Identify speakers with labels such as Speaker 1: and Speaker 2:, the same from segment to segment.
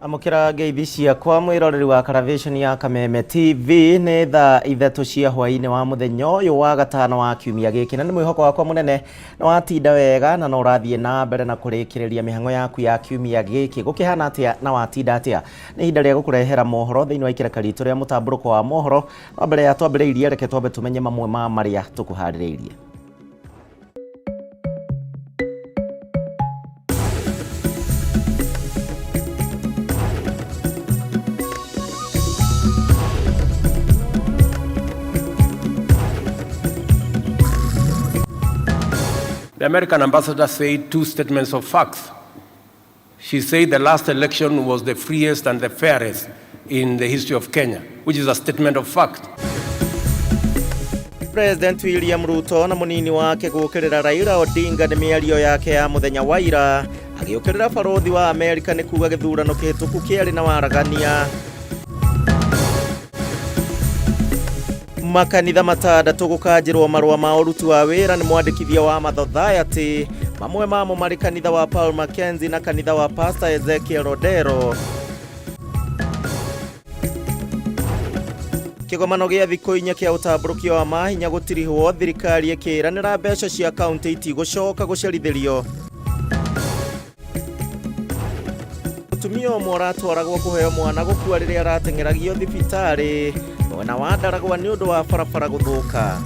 Speaker 1: Amũkĩra ngeithi ciakwa mwĩroreri wa Caravation ya Kameme TV. Nĩ thaa 3 cia hwaĩ-inĩ wa mũthenya ũyũ wa gatano wa kiumia gĩkĩ, na nĩ mwĩhoko wakwa mũnene nĩ watinda wega na no ũrathiĩ na mbere na kũrĩkĩrĩria mĩhang'o yaku ya kiumia gĩkĩ. Gũkĩhana atĩa na watinda atĩa? Nĩ ihinda rĩa gũkũrehera mohoro thĩinĩ wa ikereka ritũ rĩa mũtambũrũko wa mohoro. No mbere ya twambĩrĩirie, reke twambe tũmenye mamwe ma marĩa tũkũharĩrĩirie.
Speaker 2: The American ambassador said two statements of facts. She said the last election was the freest and the fairest in the history of Kenya, which is a statement of fact.
Speaker 1: President William Ruto na munini wake gũũkĩrĩra Raila Odinga nĩ mĩario yake ya mũthenya wa ira, agĩũkĩrĩra barũthi wa Amerika nĩ kuga gĩthurano kĩhĩtũku kĩarĩ na waragania. Makanitha 6 gũkanjĩrwo marũa ma ũruti wa wĩra nĩ mwandĩkithia wa Mathothiety, mamwe mamo marĩ kanitha wa Paul Mackenzie na kanitha wa Pastor Ezekiel Odero. Kĩgomano gĩa thikũ 4 kĩa ũtambũrũkia wa mahinya gũtirihwo, thirikari ĩkĩranĩra mbeca cia kaunti itigũcoka gũcerithĩrio. Mũtumia ũmwe ũratwaragwo kũheo mwana gũkua rĩrĩa arateng'eragio thibitarĩ mwena wa Ndaragwa nĩ ũndũ wa barabara gũthũka.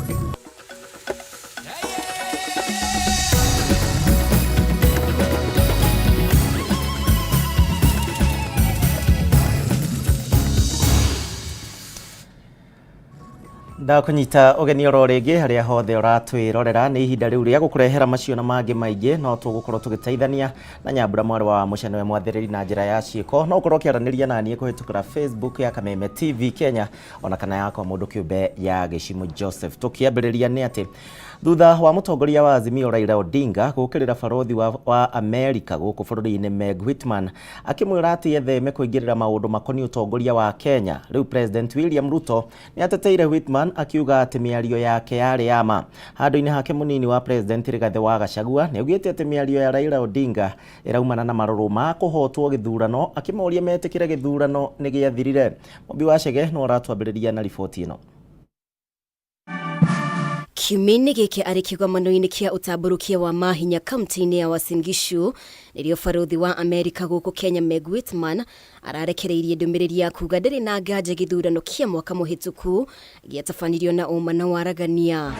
Speaker 1: Ndakũnyita ũgeni oro rĩngĩ harĩa hothe ũratwĩrorera. Nĩ ihinda rĩu rĩa gũkũrehera macio na mangĩ maingĩ, no tũgũkorwo tũgĩteithania na Nyambura mwarĩ wa Mũcene mwathĩrĩri na njĩra ya ciĩko. No ũkorwo ũkĩaranĩria na niĩ kũhĩtũkĩra Facebook ya Kameme TV Kenya ona kana yakwa mũndũ kĩũmbe ya Gĩcimu Joseph. Tũkĩambĩrĩria nĩ atĩ thutha wa mũtongoria wa Azimio Raila Odinga gũũkĩrĩra barũthi wa Amerika gũkũ bũrũri-inĩ Meg Whitman, akĩmwĩra atĩ etheme kũingĩrĩra maũndũ makoniĩ ũtongoria wa Kenya, rĩu President William Ruto nĩ ateteire Whitman akiuga atĩ mĩario yake yarĩ ya ma. Handũ-inĩ hake mũnini wa President Rigathĩ wa Gachagua nĩ augĩte atĩ mĩario ya Raila Odinga ĩraumana na marũrũ ma kũhotwo gĩthurano, akĩmoria metĩkĩre gĩthurano nĩ gĩathirire. Mũmbi wa Chege no aratwambĩrĩria na riboti ĩno.
Speaker 3: Kiumia-inĩ gĩkĩ arĩ kĩgomano-inĩ kĩa ũtambũrũkia wa mahinya kaunti-inĩ ya Uasin Gishu, nĩrĩo barũthi wa Amerika gũkũ Kenya Meg Whitman ararekereirie ndũmĩrĩri ya kuga ndarĩ na nganja gĩthurano kĩa mwaka mũhĩtũku gĩatabanirio na ũma na waragania.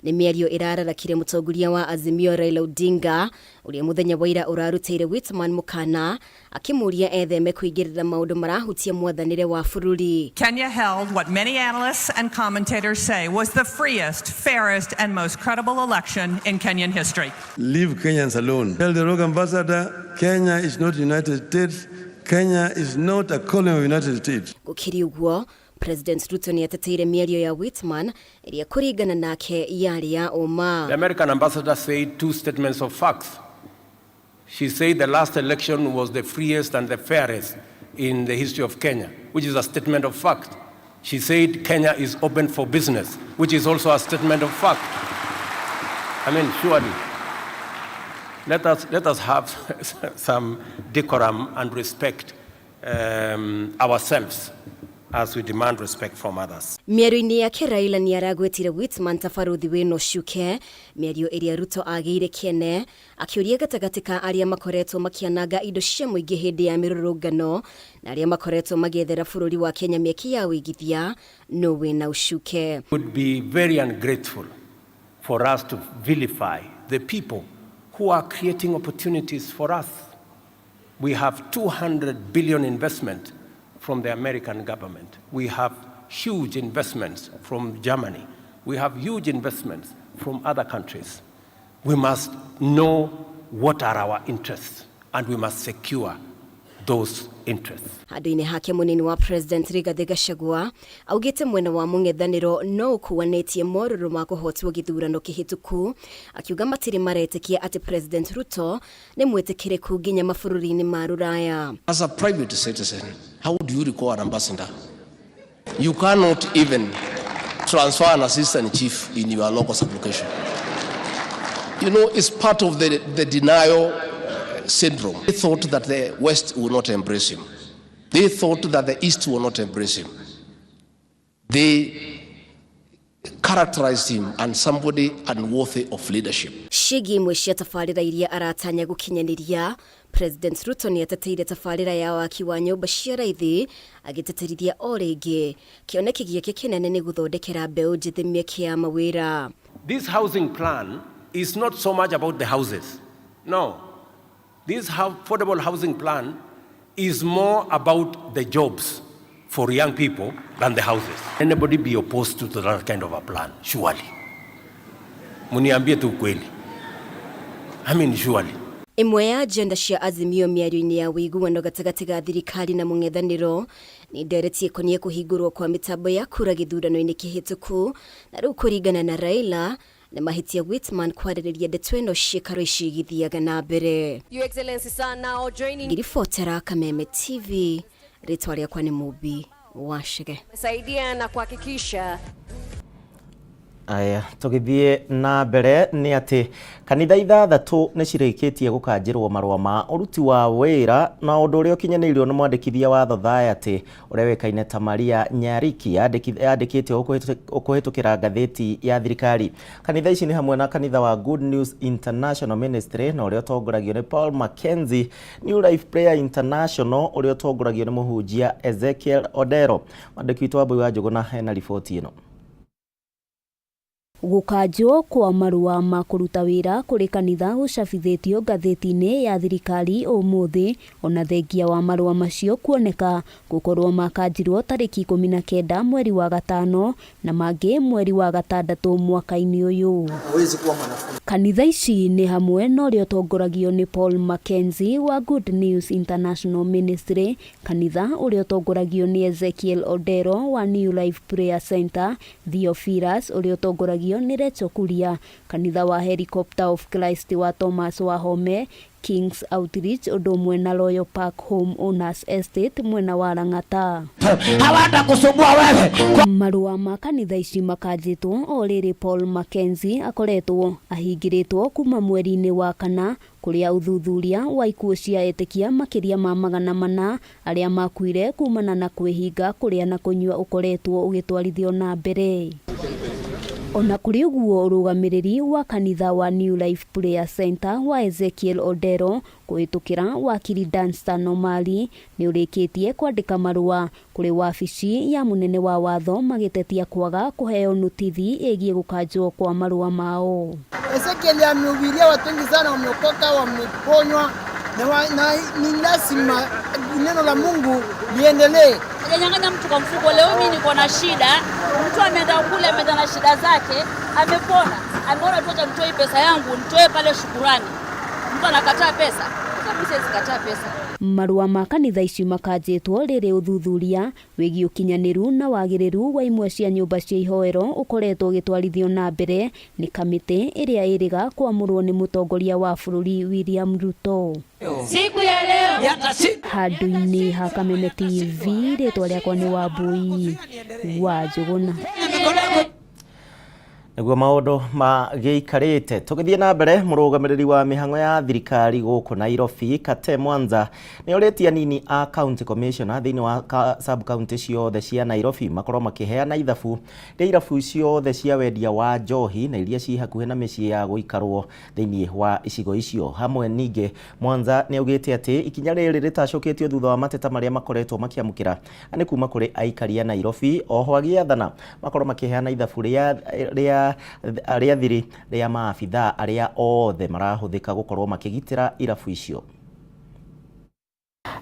Speaker 3: Nĩ mĩario ĩrararakire mũtongoria wa Azimio Raila Odinga ũrĩa mũthenya wa ira ũrarutĩire Whitman mũkana akĩmũria etheme kũingĩrĩra maũndũ marahutia mwathanĩre wa bũrũri.
Speaker 4: Kenya held what many analysts and commentators say was the freest, fairest and most credible election in Kenyan history.
Speaker 5: Leave Kenyans alone. Tell the rogue ambassador, Kenya is not United States. Kenya is not a colony of United States.
Speaker 3: Gũkĩrĩ ũguo, President Ruto nĩ ateteire mĩario ya Whitman ĩrĩa kũringana nake yarĩ ya ũma.
Speaker 2: The American ambassador said two statements of facts. She said the last election was the freest and the fairest in the history of Kenya, which is a statement of fact. She said Kenya is open for business, which is also a statement of fact. I mean, surely, let us have some decorum and respect ourselves as we demand respect from others.
Speaker 3: Mĩario-inĩ yake Raila nĩ aragwetire Whitman ta barũthi wĩna ũcuke, mĩario ĩrĩa Ruto agĩire kĩene, akĩũria gatagatĩ ka arĩa makoretwo makĩananga indo cia mũingĩ hĩndĩ ya mĩrũrũngano na arĩa makoretwo magĩethera bũrũri wa Kenya mĩeke ya ũigithia, no wĩna ũcuke.
Speaker 2: It would be very ungrateful for us to vilify the people who are creating opportunities for us. We have 200 billion investment from the American government. We have huge investments from Germany. We have huge investments from other countries. We must know what are our interests and we must secure those interests.
Speaker 3: Handũ-inĩ hake mũnini wa President Rigathĩ Gachagua augĩte mwena wa mũng'ethanĩro no ũkuanĩtie morũrũ ma kũhotwo gĩthurano kĩhĩtũku, akiuga matirĩ maretĩkia atĩ President Ruto nĩ mwĩtĩkĩrĩku nginya mabũrũri-inĩ ma Rũraya.
Speaker 6: As a private citizen, how do you recall an ambassador? You cannot even transfer an assistant chief in your local sublocation. You know, it's part of the denial syndrome. They thought that the West would not embrace him. They thought that the East would not embrace him. They characterized him as somebody unworthy of leadership.
Speaker 3: Ciĩgiĩ imwe cia tabarĩra iria aratanya gũkinyanĩria, President Ruto nĩ ateteire tabarĩra ya waki wa nyũmba cia raithi, agĩtĩtĩrithia o rĩngĩ kĩoneki gĩake kĩnene nĩ gũthondekera mbeũ njĩthĩ mĩeke ya mawĩra.
Speaker 2: This housing plan is not so much about the houses. No. This affordable housing plan is more about the jobs for young people than the houses. Anybody be opposed to that kind of a plan? Surely. Muniambie tu ukweli. I mean, surely.
Speaker 3: Ĩmwe ya agenda cia Azimio mĩario-inĩ ya ũiguano gatagatĩ ga thirikari na mũng'ethanĩro nĩ ndereti ĩkoniĩ kũhingũrwo kwa mĩtambo ya kura gĩthurano-inĩ kĩhĩtũku, na rĩu kũringana na Raila nĩ mahĩtia Whitman kwarĩrĩria ndeto ĩno ciĩkaro ici igĩthiaga na mbere.
Speaker 7: Your Excellency, sir, now joining
Speaker 3: Ngĩribotera Kameme TV, rĩtwa rĩakwa nĩ Mũmbi Wacege.
Speaker 7: Saidia na kuhakikisha.
Speaker 1: Aya, tũgĩthiĩ na mbere nĩ atĩ kanitha 6 nĩ cirĩkĩtie gũkanjĩrwo marũa ma ũruti wa wĩra, na ũndũ ũrĩa ũkinyanĩirio nĩ mwandĩkithia wa Society ũrĩa wĩkaine ta Maria Nyariki yandĩkĩte ũkũhĩtũkĩra ngathĩti ya thirikari. Kanitha ici nĩ hamwe na kanitha wa Good News International Ministry na ũrĩa ũtongoragio nĩ Paul Mackenzie, New Life Prayer International ũrĩa ũtongoragio nĩ mũhunjia Ezekiel Odero. Mwandĩki witũ Wambui wa Njũgũna ena riboti ĩno.
Speaker 8: Gũkanjwo kwa marũa ma kũruta wĩra kũrĩ kanitha gũcabithĩtio ngathĩti-inĩ ya thirikari ũmũthĩ, ona thengia wa marũa macio kuoneka gũkorwo makanjirwo tarĩki 19 mweri wa gatano na mangĩ mweri wa gatandatũ mwaka-inĩ ũyũ. Kanitha ici nĩ hamwe na ũrĩa ũtongoragio nĩ Paul Mackenzie wa Good News International Ministry, kanitha ũrĩa ũtongoragio nĩ Ezekiel Odero wa New Life Prayer Center, Theophilus ũrĩa ũtongoragio nĩ Rachel Kuria, kanitha wa Helicopter of Christ wa Thomas Wahome, Kings Outreach ũndũ ũmwe na Royal Park Home Owners Estate mwena wa Lang'ata.
Speaker 9: Hawatakusumbua wewe.
Speaker 8: Marũa ma kanitha ici makanjĩtwo o rĩrĩ Paul Mackenzie akoretwo ahingĩrĩtwo kuma mweri-inĩ wa kana, kũrĩa ũthuthuria wa ikuũ cia etĩkia makĩria ma 400 arĩa makuire kumana na kwĩhinga kũrĩa na kũnyua ũkoretwo ũgĩtwarithio na mbere. Ona kũrĩ ũguo, ũrũgamĩrĩri wa kanitha wa New Life Prayer Center wa Ezekiel Odero kũhĩtũkĩra wakiri Danstan Omari nĩ ũrĩkĩtie kwandĩka marũa kũrĩ wabici ya mũnene wa watho magĩtetia kwaga kũheo notithi ĩgiĩ gũkanjwo kwa marũa mao.
Speaker 10: Ezekiel amehubiria watu wengi sana, wameokoka, wameponywa na ni lazima neno la Mungu liendelee.
Speaker 11: Hajanyang'anya mtu kwa mfuko. Leo mimi niko na shida, mtu ameenda kule, ameenda na shida zake, amepona, ameona tu acha nitoe pesa yangu, nitoe pale shukurani. Mtu anakataa pesa, sasa mimi siwezi kataa pesa.
Speaker 8: Marũa ma kanitha ici makanjĩtwo rĩrĩ ũthuthuria wĩgiĩ ũkinyanĩru na wagĩrĩru wa imwe cia nyũmba cia ihoero ũkoretwo ũgĩtwarithio na mbere nĩ kamĩtĩ ĩrĩa ĩrĩga kwamũrwo nĩ mũtongoria wa bũrũri William Ruto.
Speaker 11: Siku ya leo
Speaker 8: Handũ-inĩ ha Kameme TV, rĩtwa rĩakwa nĩ Wambui wa Njũgũna.
Speaker 1: Nĩguo maũndũ magĩikarĩte. Tũgĩthiĩ na mbere, mũrũgamĩrĩri wa mĩhang'o ya thirikari gũkũ Nairobi Kate Mwanza nĩ orĩtie anini a county commissioner thĩinĩ wa sub county ciothe cia Nairobi makorwo makĩheana ithabu rĩa irabu ciothe cia wendia wa njohi na iria ci hakuhĩ na mĩciĩ ya gũikarwo thĩinĩ wa icigo icio. Hamwe ningĩ Mwanza nĩ augĩte atĩ ikinya rĩrĩ rĩtacũkĩtio thutha wa mateta marĩa makoretwo makĩamũkĩra nĩ kuma kũrĩ aikari a Nairobi, oho agĩathana makorwo makĩheana ithabu rĩa thiri rĩa maabithaa arĩa othe marahũthĩka gũkorwo makĩgitĩra irabu icio.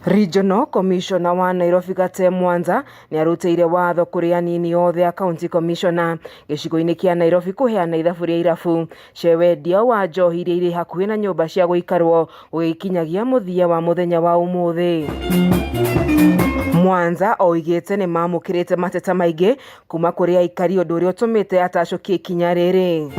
Speaker 12: Regional Commissioner wa Nairobi Gate Mwanza nĩarutĩire watho kũrĩ anini othe a County Commissioner gĩcigo-inĩ kĩa Nairobi kũheana ithabu rĩa irabu cia wendia wa njohi iria irĩ hakuhĩ na nyũmba cia gũikarwo gũgĩkinyagia mũthia wa mũthenya wa ũmũthĩ. Mwanza oigĩte nĩ mamũkĩrĩte mateta maingĩ kuma kũrĩ aikari, ũndũ ũrĩa ũtũmĩte atacũkie ikinya rĩrĩ.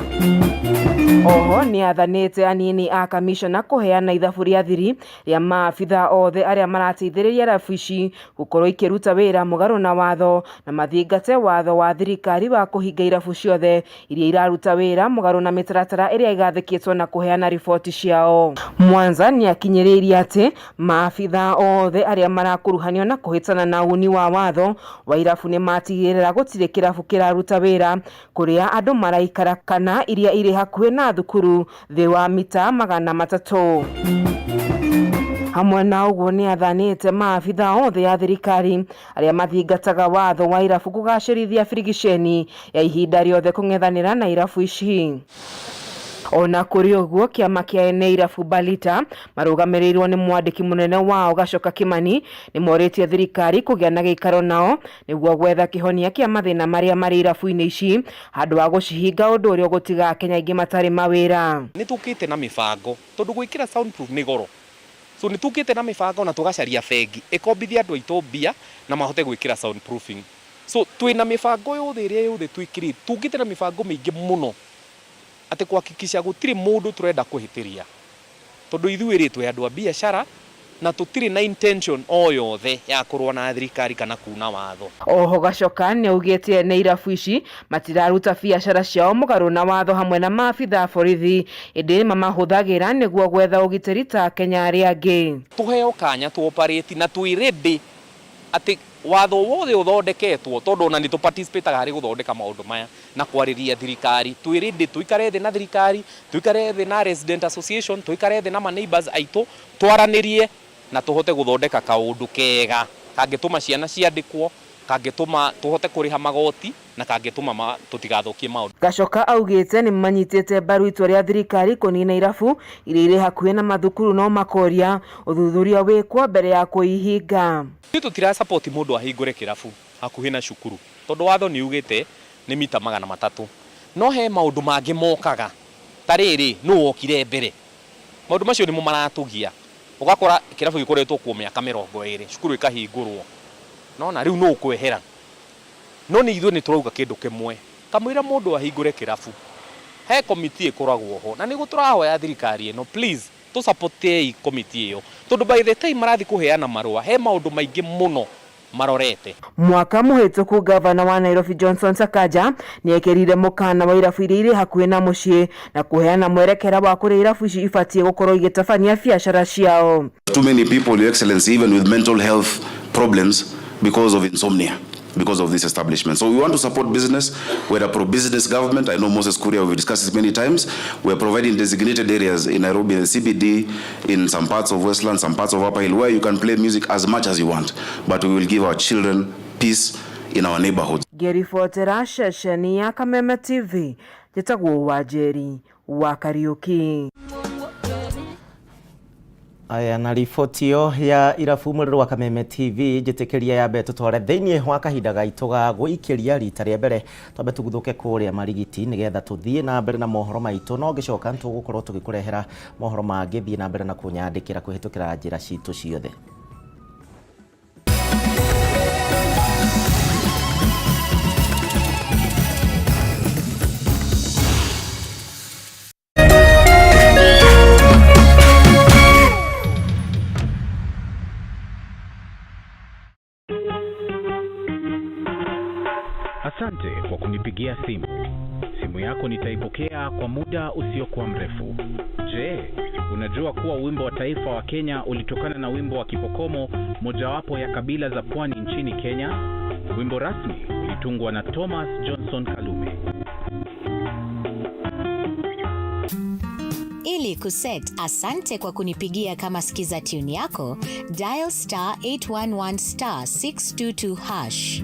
Speaker 12: Oho nĩathanĩte anini a kamishona kũheana ithabu rĩa thiri rĩa maabitha othe arĩa marateithĩrĩria irabu ici gũkorwo ikĩruta wĩra mũgarũ na watho na mathingate watho wa thirikari wa kũhinga irabu ciothe iria iraruta wĩra mũgarũ na mĩtaratara ĩrĩa ĩgathĩkĩtwo na kũheana riboti ciao. Mwanza nĩakinyĩrĩirie atĩ maabitha othe arĩa marakuruhanio na kũhĩtana na uni wa watho wa irabu nĩmatigĩrĩra gũtirĩ kĩrabu kĩraruta wĩra kũrĩa andũ maraikara kana iria irĩ hakuhĩ na thukuru thĩ wa mita 300. Hamwe na ũguo nĩathanĩte maabitha othe a thirikari arĩa mathingataga watho wa irabu kũgacĩrithia birigiceni ya ihinda rĩothe kũng'ethanĩra na irabu ici. Ona kũrĩ ũguo kĩama kĩa ene irabu Balita marũgamĩrĩirwo nĩ mwandĩki mũnene wao Gachoka Kimani nĩmorĩtie thirikari kũgĩa na gĩikaro nao nĩguo gwetha kĩhonia kĩa mathĩna marĩa marĩ irabu-inĩ ici handũ ha gũcihinga ũndũ ũrĩa ũgũtiga Akenya aingĩ matarĩ mawĩra.
Speaker 13: Nĩ tũkĩte na mĩbango tondũ gwĩkĩra soundproof nĩ goro, so nĩ tũkĩte na mĩbango na tũgacaria bengi ĩkombithie andũ aitũ mbia na mahote gwĩkĩra soundproofing. So twĩna mĩbango yothe ĩrĩa yothe twĩkĩrĩte, tũkĩte na mĩbango mĩingĩ mũno atĩ kuhakikisha gũtirĩ mũndũ tũrenda kũhĩtĩria tondũ ithuĩ rĩ twĩ andũ a biacara na tũtirĩ na intention o yothe ya kũrũa na thirikari kana kuna watho.
Speaker 12: Oho Gachoka nĩaugĩte ene irabu ici matiraruta biacara ciao mũgarũ na watho hamwe na maabitha a borithi ĩndĩ mamahũthagĩra nĩguo gwetha ũgitĩri ta Akenya arĩa angĩ.
Speaker 13: Tũheo kanya tũ operate na twĩ ready atĩ watho wothe ũthondeketwo tondũ ona nĩ tũ participate harĩ gũthondeka maũndũ maya na kwarĩria thirikari twĩ ready tũikare thĩ na thirikari, tũikare thĩ na resident association, tũikare thĩ na ma neighbors aitũ twaranĩrie na tũhote gũthondeka kaũndũ kega kangĩtũma ciana ciandĩkwo, kangĩtũma tũhote kũrĩha magoti na kangĩtũma tũtigathũkie maũndũ.
Speaker 12: Gachoka augĩte nĩmanyitĩte mbaru itua rĩa thirikari kũnina irabu iria irĩ hakuhĩ na mathukuru no makoria ũthuthuria wĩkwo mbere ya kũihinga.
Speaker 13: Ithuĩ tũtira support mũndũ ahingũre kĩrabu hakuhĩ na cukuru tondũ watho nĩ ugĩte nĩ mita 300 no he maũndũ mangĩ mokaga ta rĩrĩ nũ wokire mbere maũndũ macio nĩmo maratũgia ũgakora kĩrabu gĩkoretwo kuo mĩaka 20 cukuru ĩkahingũrwo nona rĩu nũ ũkwehera no nĩ ithuĩ nĩ tũrauga kĩndũ kĩmwe kamũira mũndũ ahingũre kĩrabu he komiti ĩkoragwo ho na nĩguo tũrahoya thirikari ĩno please tũsupportei komiti ĩyo tondũ by the time marathiĩ kũheana marũa he maũndũ maingĩ mũno marorete.
Speaker 12: Mwaka mũhĩtũku gavana wa Nairobi Johnson Sakaja nĩekĩrire mũkana wa irabu iria irĩ hakuhĩ na mũciĩ na kũheana mwerekera wa kũrĩa irabu ici ibatiĩ gũkorwo igĩtabania biacara ciao.
Speaker 14: Too many people, Your Excellency, even with mental health problems because of insomnia, because of this establishment. So we want to support business. We're a pro-business government. I know Moses Kuria, we've discussed this many times. We're providing designated areas in Nairobi, the CBD, in some parts of Westland, some parts of Upper Hill, where you can play music as much as you want. But we will give our children peace in our neighborhoods.
Speaker 12: Ngĩribotera ceceni ya Kameme TV, njĩtagwo Wanjeri wa Kariũki.
Speaker 1: Aya na riboti ĩyo ya irabu mwĩrĩ wa Kameme TV njĩtĩkĩria ya mbere tũtware thĩinĩ wa kahinda gaitũ ga gũikĩria rita rĩa mbere twambe tũguthũke kũrĩa Marigiti nĩgetha tũthiĩ na mbere na mohoro maitũ no ngĩcoka nĩtũgũkorwo tũgĩkũrehera mohoro mangĩ thiĩ na mbere na kũnyandĩkĩra kũhĩtũkĩra njĩra citũ ciothe.
Speaker 15: Asante kwa kunipigia simu. Simu yako nitaipokea kwa muda usiokuwa mrefu. Je, unajua kuwa wimbo wa taifa wa Kenya ulitokana na wimbo wa Kipokomo, mojawapo ya kabila za pwani nchini Kenya? Wimbo rasmi ulitungwa na Thomas Johnson Kalume.
Speaker 16: Ili kuset asante kwa kunipigia kama sikiza tune yako, dial star 811 star 622 hash.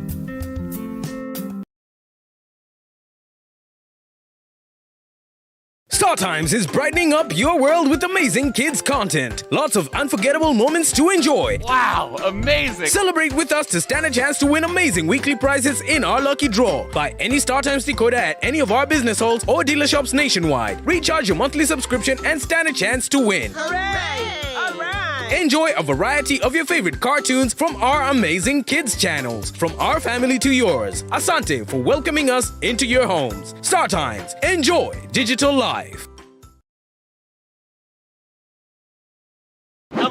Speaker 17: Star Times is brightening up your world with amazing kids content. Lots of unforgettable moments to enjoy.
Speaker 18: Wow, amazing!
Speaker 17: Celebrate with us to stand a chance to win amazing weekly prizes in our lucky draw. Buy any Star Times decoder at any of our business halls or dealer shops nationwide. Recharge your monthly subscription and stand a chance to win.
Speaker 18: Hooray! All right!
Speaker 17: Enjoy a variety of your favorite cartoons from our amazing kids channels, from our family to yours. Asante for welcoming us into your homes. Star Times, enjoy digital life.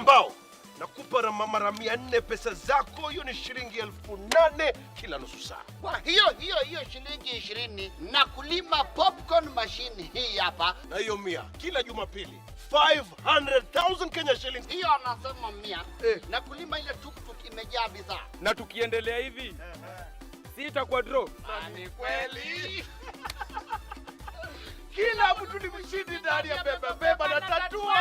Speaker 19: mbao nakupa mara 400 pesa zako. Hiyo ni shilingi 8,000 kila nusu saa.
Speaker 20: Kwa hiyo hiyo hiyo shilingi 20 na kulima popcorn machine hii hapa,
Speaker 19: na hiyo 100 kila Jumapili 500,000 Kenya shillings.
Speaker 20: Hiyo anasema 100 na kulima ile tuktuk imejaa bidhaa.
Speaker 18: Na tukiendelea hivi sitakuwa draw.
Speaker 20: Ni kweli.
Speaker 19: Kila mtu ni mshindi ndani ya Beba Beba na Tatua.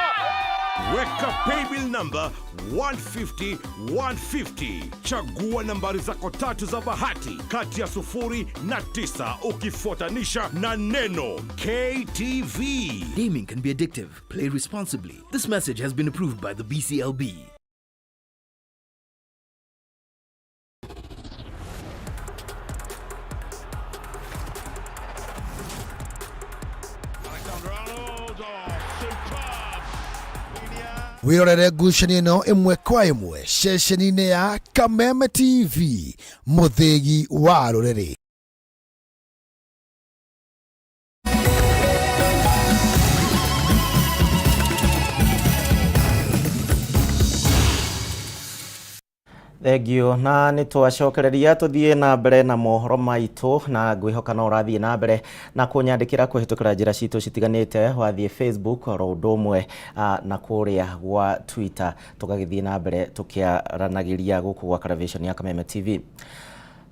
Speaker 21: Weka paybill number 150 150. Chagua nambari zako tatu za bahati kati ya 0 na 9 ukifuatanisha na neno KTV.
Speaker 22: Gaming can be addictive. Play responsibly. This message has been approved by the BCLB.
Speaker 23: Wĩrorere ngucanio ĩno ĩmwe kwa ĩmwe ceceni-inĩ ya Kameme TV, mũthĩgi wa rũrĩrĩ.
Speaker 1: Thengio na nĩ twacokereria tũthiĩ na mbere na mohoro maitũ, na ngwĩhoka no ũrathiĩ na mbere na kũnyandĩkĩra kũhĩtũkĩra njĩra citũ citiganĩte, wathiĩ Facebook oro ũndũ ũmwe na kũrĩa gwa Twitter, tũgagĩthiĩ na mbere tũkĩaranagĩria gũkũ gwa Caravation ya Kameme TV.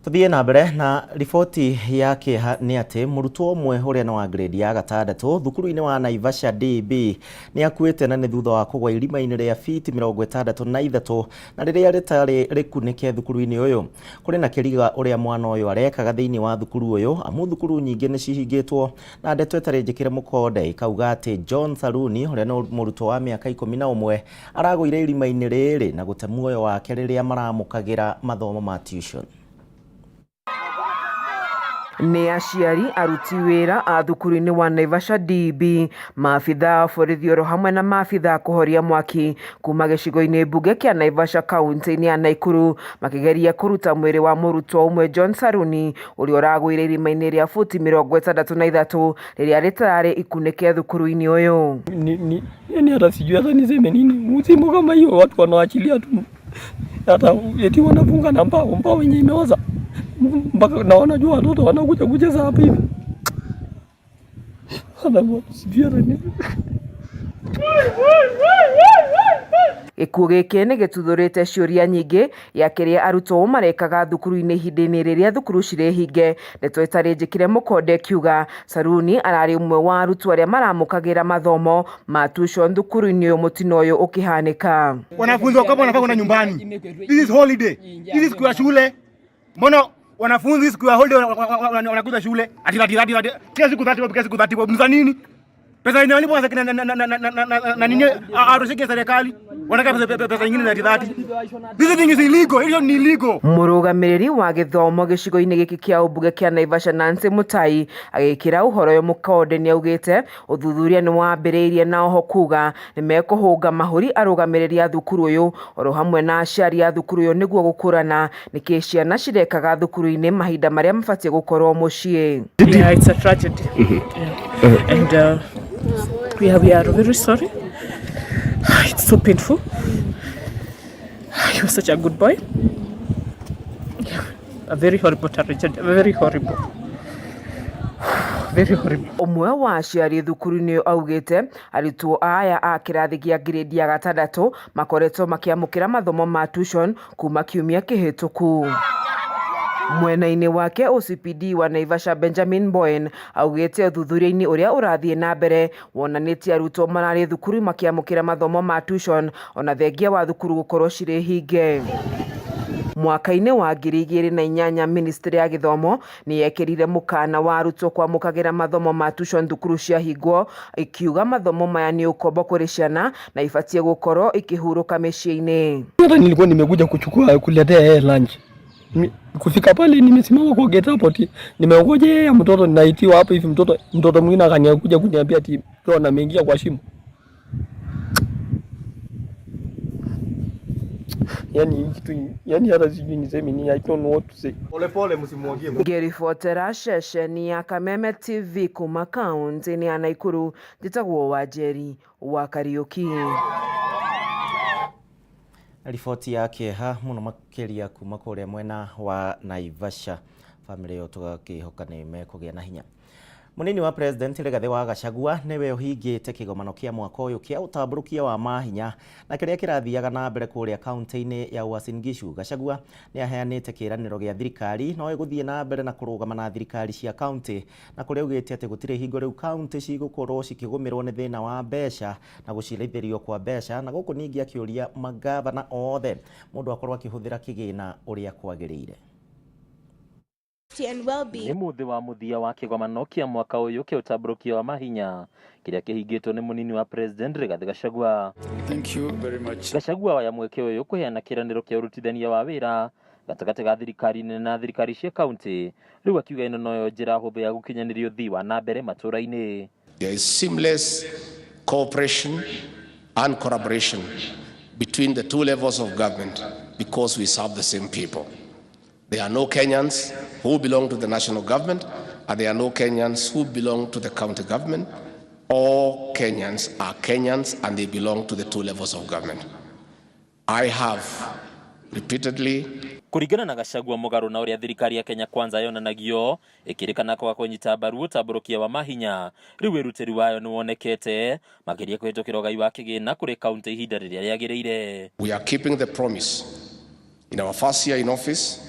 Speaker 1: Tuthiĩ na mbere na riboti ya kĩeha nĩ atĩ mũrutwo ũmwe ũrĩa nĩ wa grade ya gatandatũ thukuru-inĩ wa Naivasha DB nĩ akuĩte, na nĩ thutha wa kũgwa irima-inĩ rĩa fiti 63 na rĩrĩa rĩtarĩ rĩkunĩke thukuru-inĩ ũyũ. Kũrĩ na kĩriga ũrĩa mwana ũyũ arekaga thĩinĩ wa thukuru ũyũ, amu thukuru nyingĩ nĩ cihingĩtwo, na ndeto ĩtarĩ njĩkĩre mũkonde ikauga atĩ John Saruni ũrĩa nĩ mũrutwo wa mĩaka 11 aragũire irima-inĩ rĩrĩ na gũte muoyo wake rĩrĩa maramũkagĩra mathomo ma tuition.
Speaker 12: Nĩ aciari, aruti wĩra a thukuru-inĩ wa Naivasha DB, maabitha a borithi oro hamwe na maabitha a kũhoria mwaki kuma gĩcigo-inĩ mbunge kĩa Naivasha kaunti-inĩ ya Naikuru makĩgeria kũruta mwĩrĩ wa mũrutwo ũmwe John Saruni ũrĩa ũragũire irima-inĩ rĩa futi 63 rĩrĩa rĩtararĩ ikunĩke thukuru-inĩ ũyũ.
Speaker 24: Yani hata sijui hata niseme nini. Msimu kama hiyo watu wanaachilia tu, hata eti wanafunga na mbao, mbao yenye imeoza mpaka na wanajua watoto wanakuja kucheza hapa hivi. Sijui hata nini.
Speaker 12: Gĩkuũ gĩkĩ nĩ gĩtuthũrĩte ciũria nyingĩ ya kĩrĩa arutwo marekaga thukuru-inĩ ihinda-inĩ rĩrĩa thukuru cirĩ hinge. Ndeto ĩtarĩ njĩkĩre mũkonde ĩkiuga Saruni ararĩ ũmwe wa arutwo arĩa maramũkagĩra mathomo ma tuition thukuru-inĩ ũyũ mũtino ũyũ ũkĩhanĩka.
Speaker 25: Wanafunzi wako wanafaa kwenda nyumbani. This is holiday. This is siku ya shule. Mbona wanafunzi siku ya holiday wanakuja shule? Ati ati ati ati kila siku 30, kila siku 30. Mza nini? Pesa yenyewe walipo na nini arushike serikali? Wanataka pesa nyingine na 30. This thing is illegal. Hiyo ni illegal.
Speaker 12: Mũrũgamĩrĩri wa gĩthomo gĩcigo-inĩ gĩkĩ kĩa ũmbunge kĩa Naivasha Nancy Mutai agĩkĩra ũhoro ũyũ mũkonde nĩaugĩte ũthuthuria nĩ wambĩrĩirie na oho kuga nĩmekũhũnga mahũri arũgamĩrĩri a thukuru ũyũ oro hamwe na aciari a thukuru ũyũ nĩguo gũkũrana nĩkĩ ciana cirekaga thukuru-inĩ mahinda marĩa mabatiĩ gũkorwo mũciĩ.
Speaker 26: Yeah, it's a tragedy. Yeah. And we are very sorry. It's so painful. He was such a good boy. Yeah. A very horrible tragedy. Very horrible. Very horrible.
Speaker 12: Ũmwe wa aciari thukuru-inĩ ũyũ augĩte arutwo aya a kĩrathi gĩa grade ya gatandatũ makoretwo makĩamũkĩra mathomo ma tuition kuma kiumia kĩhĩtũku. Mwena-inĩ wake OCPD wa Naivasha Benjamin Boen augĩte ũthuthuria-inĩ ũrĩa ũrathiĩ na mbere wonanĩtie arutwo mararĩ thukuru makĩamũkĩra mathomo ma tuition ona thengia wa thukuru gũkorwo cirĩ hinge. Mwaka-inĩ wa 2008 ministry ya gĩthomo nĩ yekĩrire mũkana wa arutwo kwamũkagĩra mathomo ma tuition thukuru ciahingwo, ikiuga mathomo maya nĩ ũkombo kũrĩ ciana na ibatiĩ gũkorwo ikĩhurũka mĩciĩ-inĩ.
Speaker 24: Hata nilikuwa nimekuja kuchukua kuletea yeye lunch. Kufika pale nimesimama kwa gate hapo ati nimeongojea mtoto, ninaitiwa hapo hivi, mtoto mwingine akaniakuja kuniambia ati John ameingia kwa shimo. Yani kitu, yani hata sijui niseme nini, I don't know what to say.
Speaker 25: Pole pole msimwagie.
Speaker 12: Ngĩribotera ceceni ya Kameme TV kuma kaunti-inĩ ya Naikuru, njĩtagwo Wanjeri wa Kariuki.
Speaker 1: Riboti ya kĩeha mũno makĩria kuma kũrĩa mwena wa Naivasha. Bamĩrĩ ĩyo tũgakĩhoka nĩ mekũgĩa na hinya. Mũnini wa President Rigathĩ wa Gachagua nĩwe ũhingĩte kĩgomano kĩa mwaka ũyũ kĩa ũtambũrũkia wa mahinya na kĩrĩa kĩrathiaga na mbere kũrĩa kaunti-inĩ ya Uasin Gishu. Gachagua nĩ aheanĩte kĩĩranĩro gĩa thirikari no ĩgũthiĩ na mbere na kũrũgama na thirikari cia kaunti na kũrĩa augĩte atĩ gũtirĩ hingo rĩu kaunti cigũkorwo cikĩgũmĩrwo nĩ thĩna wa mbeca na gũcirithĩrio kwa mbeca, na gũkũ ningĩ akĩũria mangavana othe mũndũ akorwo akĩhũthĩra kĩgĩna ũrĩa kwagĩrĩire.
Speaker 2: Nĩ mũthĩ wa mũthia wa kĩgomano kĩa mwaka ũyũ kĩa ũtambũrũkia wa mahinya kĩrĩa kĩhingĩtwo nĩ mũnini wa President Rigathĩ Gachagua.
Speaker 3: Thank you very much.
Speaker 2: Gachagua waya mweke ũyũ kũheana kĩranĩro kĩa ũrutithania wa wĩra gatagatĩ ga thirikari nene na thirikari cia kaunti, rĩu akiuga ĩno noyo njĩra hũthũ ya gũkinyanĩria ũthii wa na mbere matũũra-inĩ.
Speaker 4: There is seamless cooperation and collaboration between the two levels of government because we serve the same people. There are no Kenyans who belong to the national government, and there are no Kenyans who belong to the county government. All Kenyans are Kenyans and they belong to the two levels of government. I have repeatedly
Speaker 2: Kũringana na Gachagua, mũgarũ na ũrĩa thirikari ya Kenya Kwanza yonanagio ĩkĩrĩkana kwaga kũnyita mbaru ũtambũrũkia wa mahinya, rĩu wĩrutĩri wayo nĩ wonekete makĩria kũhĩtũkĩra ũgai wa kĩgĩna kũrĩ kaunti ihinda rĩrĩa rĩagĩrĩire.
Speaker 4: We are keeping the promise. In our first year in office,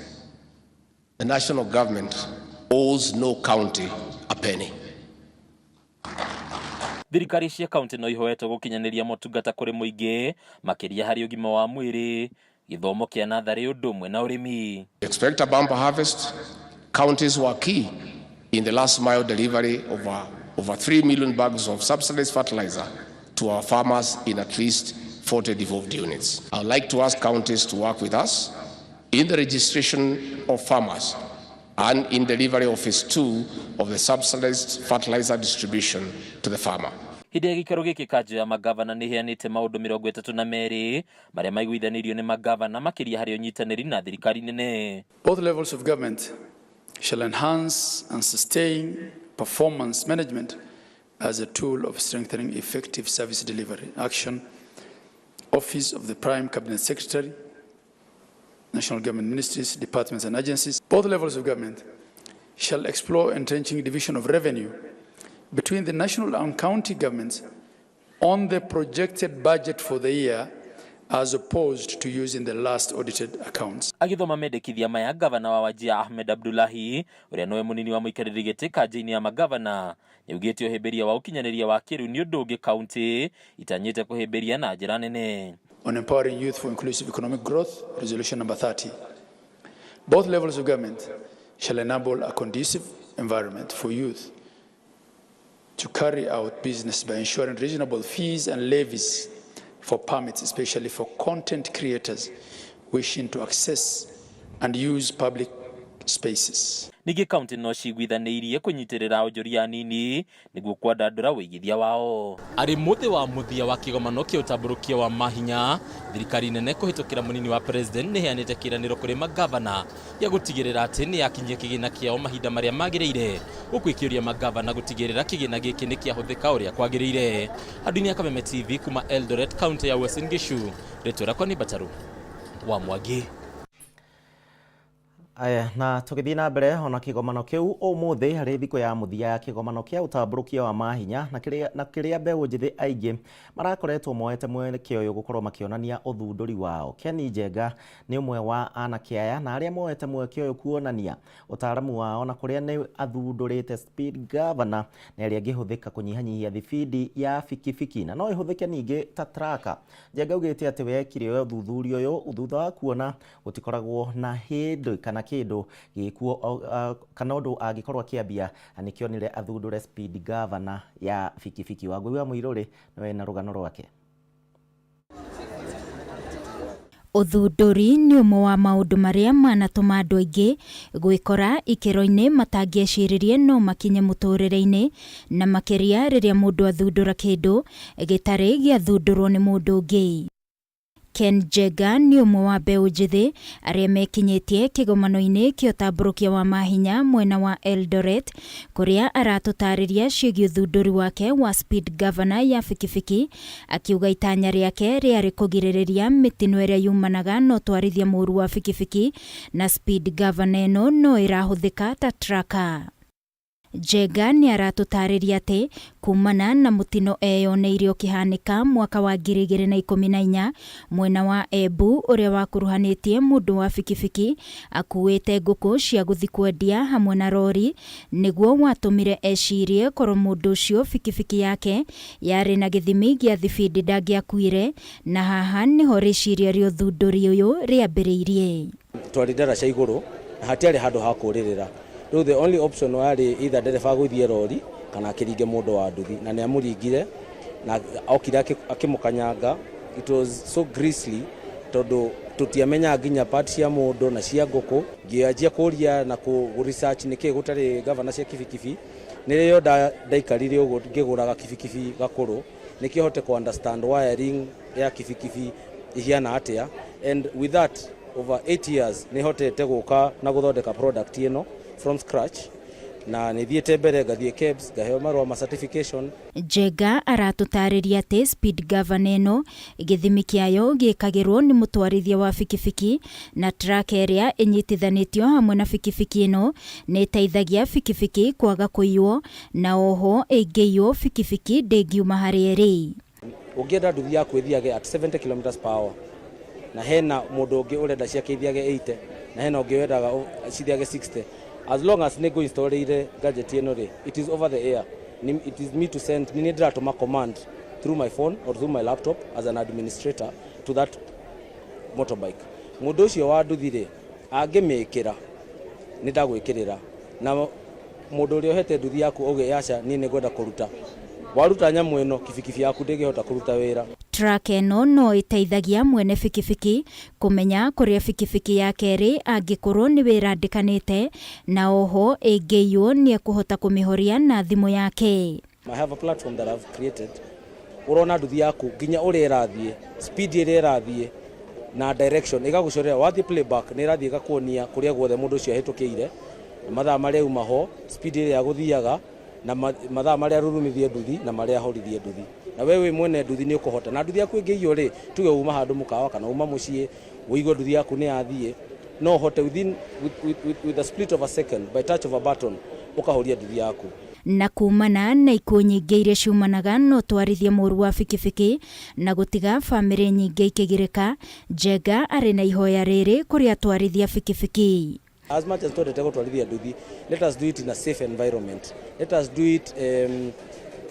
Speaker 4: the national government owes no county a penny.
Speaker 2: Thirikari cia kaunti no ihoetwo gũkinyanĩria motungata kũrĩ mũingĩ makĩria harĩ ũgima wa mwĩrĩ, gĩthomo kĩa natharĩ ũndũ ũmwe na ũrĩmi.
Speaker 4: We expect a bumper harvest. Counties were key in the last mile delivery of over 3 million bags of subsidized fertilizer to our farmers in at least 40 devolved units. I would like to ask counties to work with us in the registration of farmers and in delivery of phase 2 of the subsidized fertilizer distribution to the farmer.
Speaker 2: Hĩndĩ ya gĩikaro gĩkĩ, kanjũ ya magavana nĩ ĩheanĩte maũndũ 32 marĩa maiguithanĩirio nĩ magavana makĩria harĩ ũnyitanĩri na thirikari nene.
Speaker 3: Both levels of government shall enhance and sustain performance management as a tool of strengthening effective service delivery. Action, Office of the Prime Cabinet Secretary, National Government Ministries, Departments and Agencies. Both levels of government shall explore entrenching division of revenue between the national and county governments on the projected budget for the year as opposed to using the last audited accounts.
Speaker 2: Agĩthoma mendekithia maya, gavana wa Wajir Ahmed Abdullahi ũrĩa nowe mũnini wa mũikarĩri gĩtĩ kanjũ-inĩ ya magavana nĩaugĩte ũhĩmbĩria wa ũkinyanĩria wa kĩrĩu nĩ ũndũ ũngĩ kaunti itanyĩte kũhĩmbĩria na njĩra nene.
Speaker 3: On empowering youth for inclusive economic growth, resolution number 30. Both levels of government shall enable a conducive environment for youth to carry out business by ensuring reasonable fees and levies for permits, especially for content creators wishing to access and use public spaces.
Speaker 2: Ningĩ kaunti no ciguithanĩirie kũnyitĩrĩra onjoria anini nĩguo kwandandũra ũigithia wao. Arĩ mũthĩ wa mũthia wa kĩgomano kĩa ũtambũrũkia wa mahinya, thirikari nene kũhĩtũkĩra mũnini wa president nĩ ĩheanĩte kĩĩranĩro kũrĩ magavana gĩa gũtigĩrĩra atĩ nĩ yakinyia kĩgĩna kĩao mahinda marĩa magĩrĩire, gũkũ ĩkĩũria magavana gũtigĩrĩra kĩgĩna gĩkĩ nĩ kĩahũthĩka ũrĩa kwagĩrĩire. Andũ-inĩ a Kameme TV kuma Eldoret, kaunti ya Uasin Gishu, rĩtwa rĩakwa nĩ Bataru wa Mwangi.
Speaker 1: Aya, na tũgĩthiĩ na mbere ona kĩgomano kĩu ũmũthĩ harĩ thikũ ya mũthia ya kĩgomano kĩa ũtambũrũkia wa mahinya na kĩrĩa mbeũ njĩthĩ aingĩ marakoretwo moete mweke ũyũ gũkorwo makĩonania ũthundũri wao. Ken Njenga nĩ ũmwe wa anake aya na arĩa moete mweke ũyũ kuonania ũtaaramu wao na kũrĩa nĩ athundũrĩte speed governor na ĩrĩa ĩngĩhũthĩka kũnyihanyihia thibindi ya bikibiki na no ĩhũthĩke ningĩ ta tracker. Njenga augĩte atĩ wekire ũthuthuria ũyũ thutha wa kuona gũtikoragwo na hĩndĩ kana kĩndũ gĩkuo kana ũndũ angĩkorwo akĩambia, na nĩkĩonire athundũre speed governor ya bikibiki. Wangũi wa Mũirũrĩ nĩwe na rũgano rwake.
Speaker 5: Ũthundũri nĩ ũmwe wa maũndũ marĩa manatũma andũ aingĩ gwĩkora ikĩro-inĩ matangĩeciririe no makinye mũtũrĩre-inĩ, na makĩria rĩrĩa mũndũ athundũra kĩndũ gĩtarĩ gĩathundũrwo nĩ mũndũ ũngĩ. Ken Njenga nĩ ũmwe wa mbeũ njĩthĩ arĩa mekinyĩtie kĩgomano-inĩ kĩa ũtambũrũkia wa mahinya mwena wa Eldoret, kũrĩa aratũtarĩria ciĩgiĩ ũthundũri wake wa speed governor ya bikibiki, akiuga itanya rĩake rĩarĩ kũgirĩrĩria mĩtino ĩrĩa yumanaga na ũtwarithia mũũru wa bikibiki, na speed governor ĩno no ĩrahũthĩka ta tracker. Njenga nĩ aratũtarĩria atĩ kumana na mũtino eyoneire ũkĩhanĩka mwaka wa 2014 mwena wa Embu, ũrĩa wakuruhanĩtie mũndũ wa bikibiki akuĩte ngũkũ cia gũthiĩ kwendia hamwe na rori, nĩguo watũmire ecirie korwo mũndũ ũcio bikibiki yake yarĩ na gĩthimi gĩa thibindi ndangĩakuire, na haha nĩho rĩciria rĩa ũthundũri ũyũ rĩambĩrĩirie.
Speaker 6: Twarĩ ndaraca igũrũ na hatiarĩ handũ ha kũrĩrĩra. Rĩu the only option warĩ either ndereba agũithie rori kana akĩringe mũndũ wa nduthi, na nĩ amũringire na okire akĩmũkanyanga. It was so grisly tondũ tũtiamenyaga nginya part cia mũndũ na cia ngũkũ. Ngĩanjia kũria na kũ research nĩkĩ gũtarĩ gavana cia kibikibi. Nĩrĩo ndaikarire ũguo ngĩgũraga kibikibi gakũrũ nĩkĩo hote kũ understand wiring ya kibikibi ihiana atĩa, and with that over 8 years nĩ hotete gũka na gũthondeka product ĩno from scratch, na nĩ thiĩte mbere ngathiĩ KEBS ngaheo marũa ma certification.
Speaker 5: Njenga aratũtarĩria atĩ speed governor ĩno gĩthimi kĩayo gĩkagĩrwo nĩ mũtwarithia wa bikibiki, na tracker ĩrĩa ĩnyitithanĩtio hamwe na bikibiki ĩno nĩ ĩteithagia bikibiki kwaga kũiywo, na oho ĩngĩiywo bikibiki ndĩngiuma harĩa ĩrĩ.
Speaker 6: Ũngĩenda nduthi yaku ĩthiage at 70 km per hour, na hena mũndũ ũngĩ ũrenda ciake ithiage 80, na hena ũngĩ wendaga cithiage 60, as long as nĩ ngũ-installĩire gadget ĩno rĩ, it is over the air. It is me to send, nĩ ndĩratũma command through my phone or through my laptop as an administrator to that motorbike. Mũndũ ũcio wa nduthi rĩ, angĩmĩkĩra nĩ ndagwĩkĩrĩra, na mũndũ ũrĩa ũhete nduthi yaku auge aca, niĩ nĩ ngwenda kũruta, waruta nyamũ ĩno kibikibi yaku ndĩngĩhota kũruta wĩra.
Speaker 5: Tracker ĩno no ĩteithagia mwene bikibiki kũmenya kũrĩa bikibiki yake ĩrĩ angĩkorwo nĩ wĩra andĩkanĩte, na oho ĩngĩiywo nĩ ekũhota kũmĩhoria na thimũ yake.
Speaker 6: I have a platform that I've created. Ũrona nduthi yaku nginya ũrĩa ĩrathiĩ, speed ĩrĩa ĩrathiĩ na direction ĩgagũcorera. Wathiĩ playback nĩ ĩrathiĩ ĩgakuonia kũrĩa guothe mũndũ ũcio ahĩtũkĩire, na mathaa marĩa auma ho, speed ĩrĩa agũthiaga, na mathaa marĩa arurumithie nduthi na marĩa ahorithie nduthi. Na we wĩ mwene nduthi nĩ ũkũhota, na nduthi yaku ĩngĩiywo rĩ, tuge uma handũ mũkawa kana uma mũciĩ ũigue nduthi yaku nĩ yathiĩ, no ũhote within with a split of a second, by touch of a button, ũkahoria nduthi yaku.
Speaker 5: Na kumana na ikuũ nyingĩ iria ciumanaga na ũtwarithia mũũru wa bikibiki na gũtiga bamĩrĩ nyingĩ ikĩgirĩka, Njenga arĩ na ihoya rĩrĩ kũrĩ atwarithia bikibiki.
Speaker 6: As much as twendete gũtwarithia nduthi, let us do it in a safe environment. Let us do it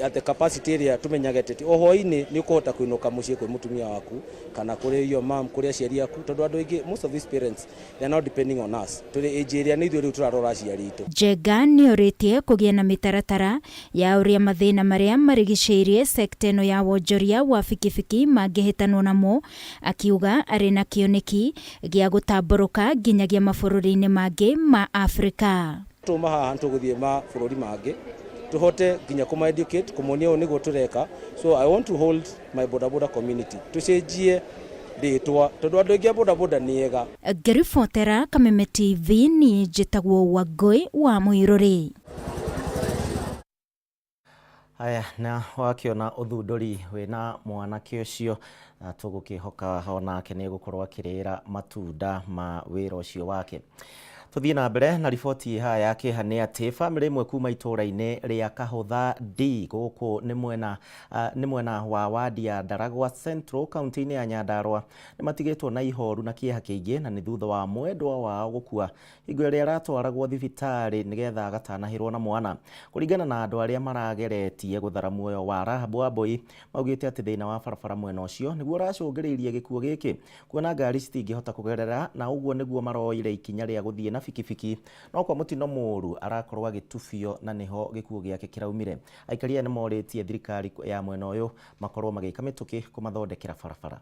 Speaker 6: at the capacity ĩrĩa tũmenyage atĩ o hwaĩ-inĩ nĩ ũkũhota kũinũka mũciĩ kwĩ mũtumia waku kana kũrĩ your mom, kũrĩ aciari aku, tondũ andũ aingĩ, most of these parents, they are now depending on us. Tũrĩ age ĩrĩa nĩ ithuĩ rĩu tũrarora aciari aitũ.
Speaker 5: Njenga nĩ orĩtie kũgĩe na mĩtaratara ya ũrĩa mathĩna marĩa marigicĩirie sekta ĩno ya wonjoria wa bikibiki mangĩhĩtanwo namo, akiuga arĩ na kĩoneki gĩa gũtambũrũka nginyagia mabũrũri-inĩ mangĩ ma Afrika.
Speaker 6: Tuma haha tũgũthiĩ mabũrũri mangĩ tũhote nginya kũma educate, kũmonia ũũ nĩguo tũreka. So I want to hold my bodaboda community, tũcenjie rĩtwa tondũ andũ aingĩ a bodaboda nĩ ega.
Speaker 5: Ngĩribotera Kameme TV, niĩ njĩtagwo Wangũi wa Mũirũrĩ.
Speaker 1: Haya, na wakĩona ũthundũri wĩna mwanake ũcio, na tũgũkĩhoka onake nĩ egũkorwo akĩrĩra matunda ma wĩra ũcio wake. Tũthiĩ na mbere na riboti haha ya kĩeha nĩ atĩ bamĩrĩ ĩmwe kuma itũũra-inĩ rĩa Kahũtha D gũkũ nĩ mwena wa wadi ya Ndaragwa Central kaunti-inĩ ya Nyandarua nĩ matigĩtwo na ihoru na kĩeha kĩingĩ, na nĩ thutha wa mwendwa wao gũkua hingo ĩrĩa aratwaragwo thibitarĩ nĩgetha agatanahĩrwo na mwana. Kũringana na andũ arĩa marageretie gũthara muoyo wa Rahabu Wambui, maugĩte atĩ thĩna wa barabara mwena ũcio nĩguo ũracũngĩrĩirie gĩkuũ gĩkĩ, kuona ngari citingĩhota kũgerera, na ũguo nĩguo maroire ikinya rĩa gũthiĩ na bikibiki, no kwa mũtino mũũru arakorwo agĩtubio na nĩho gĩkuũ gĩake kĩraumire. Aikari aya nĩmorĩtie thirikari ya mwena ũyũ makorwo magĩka mĩtũkĩ kũmathondekera barabara.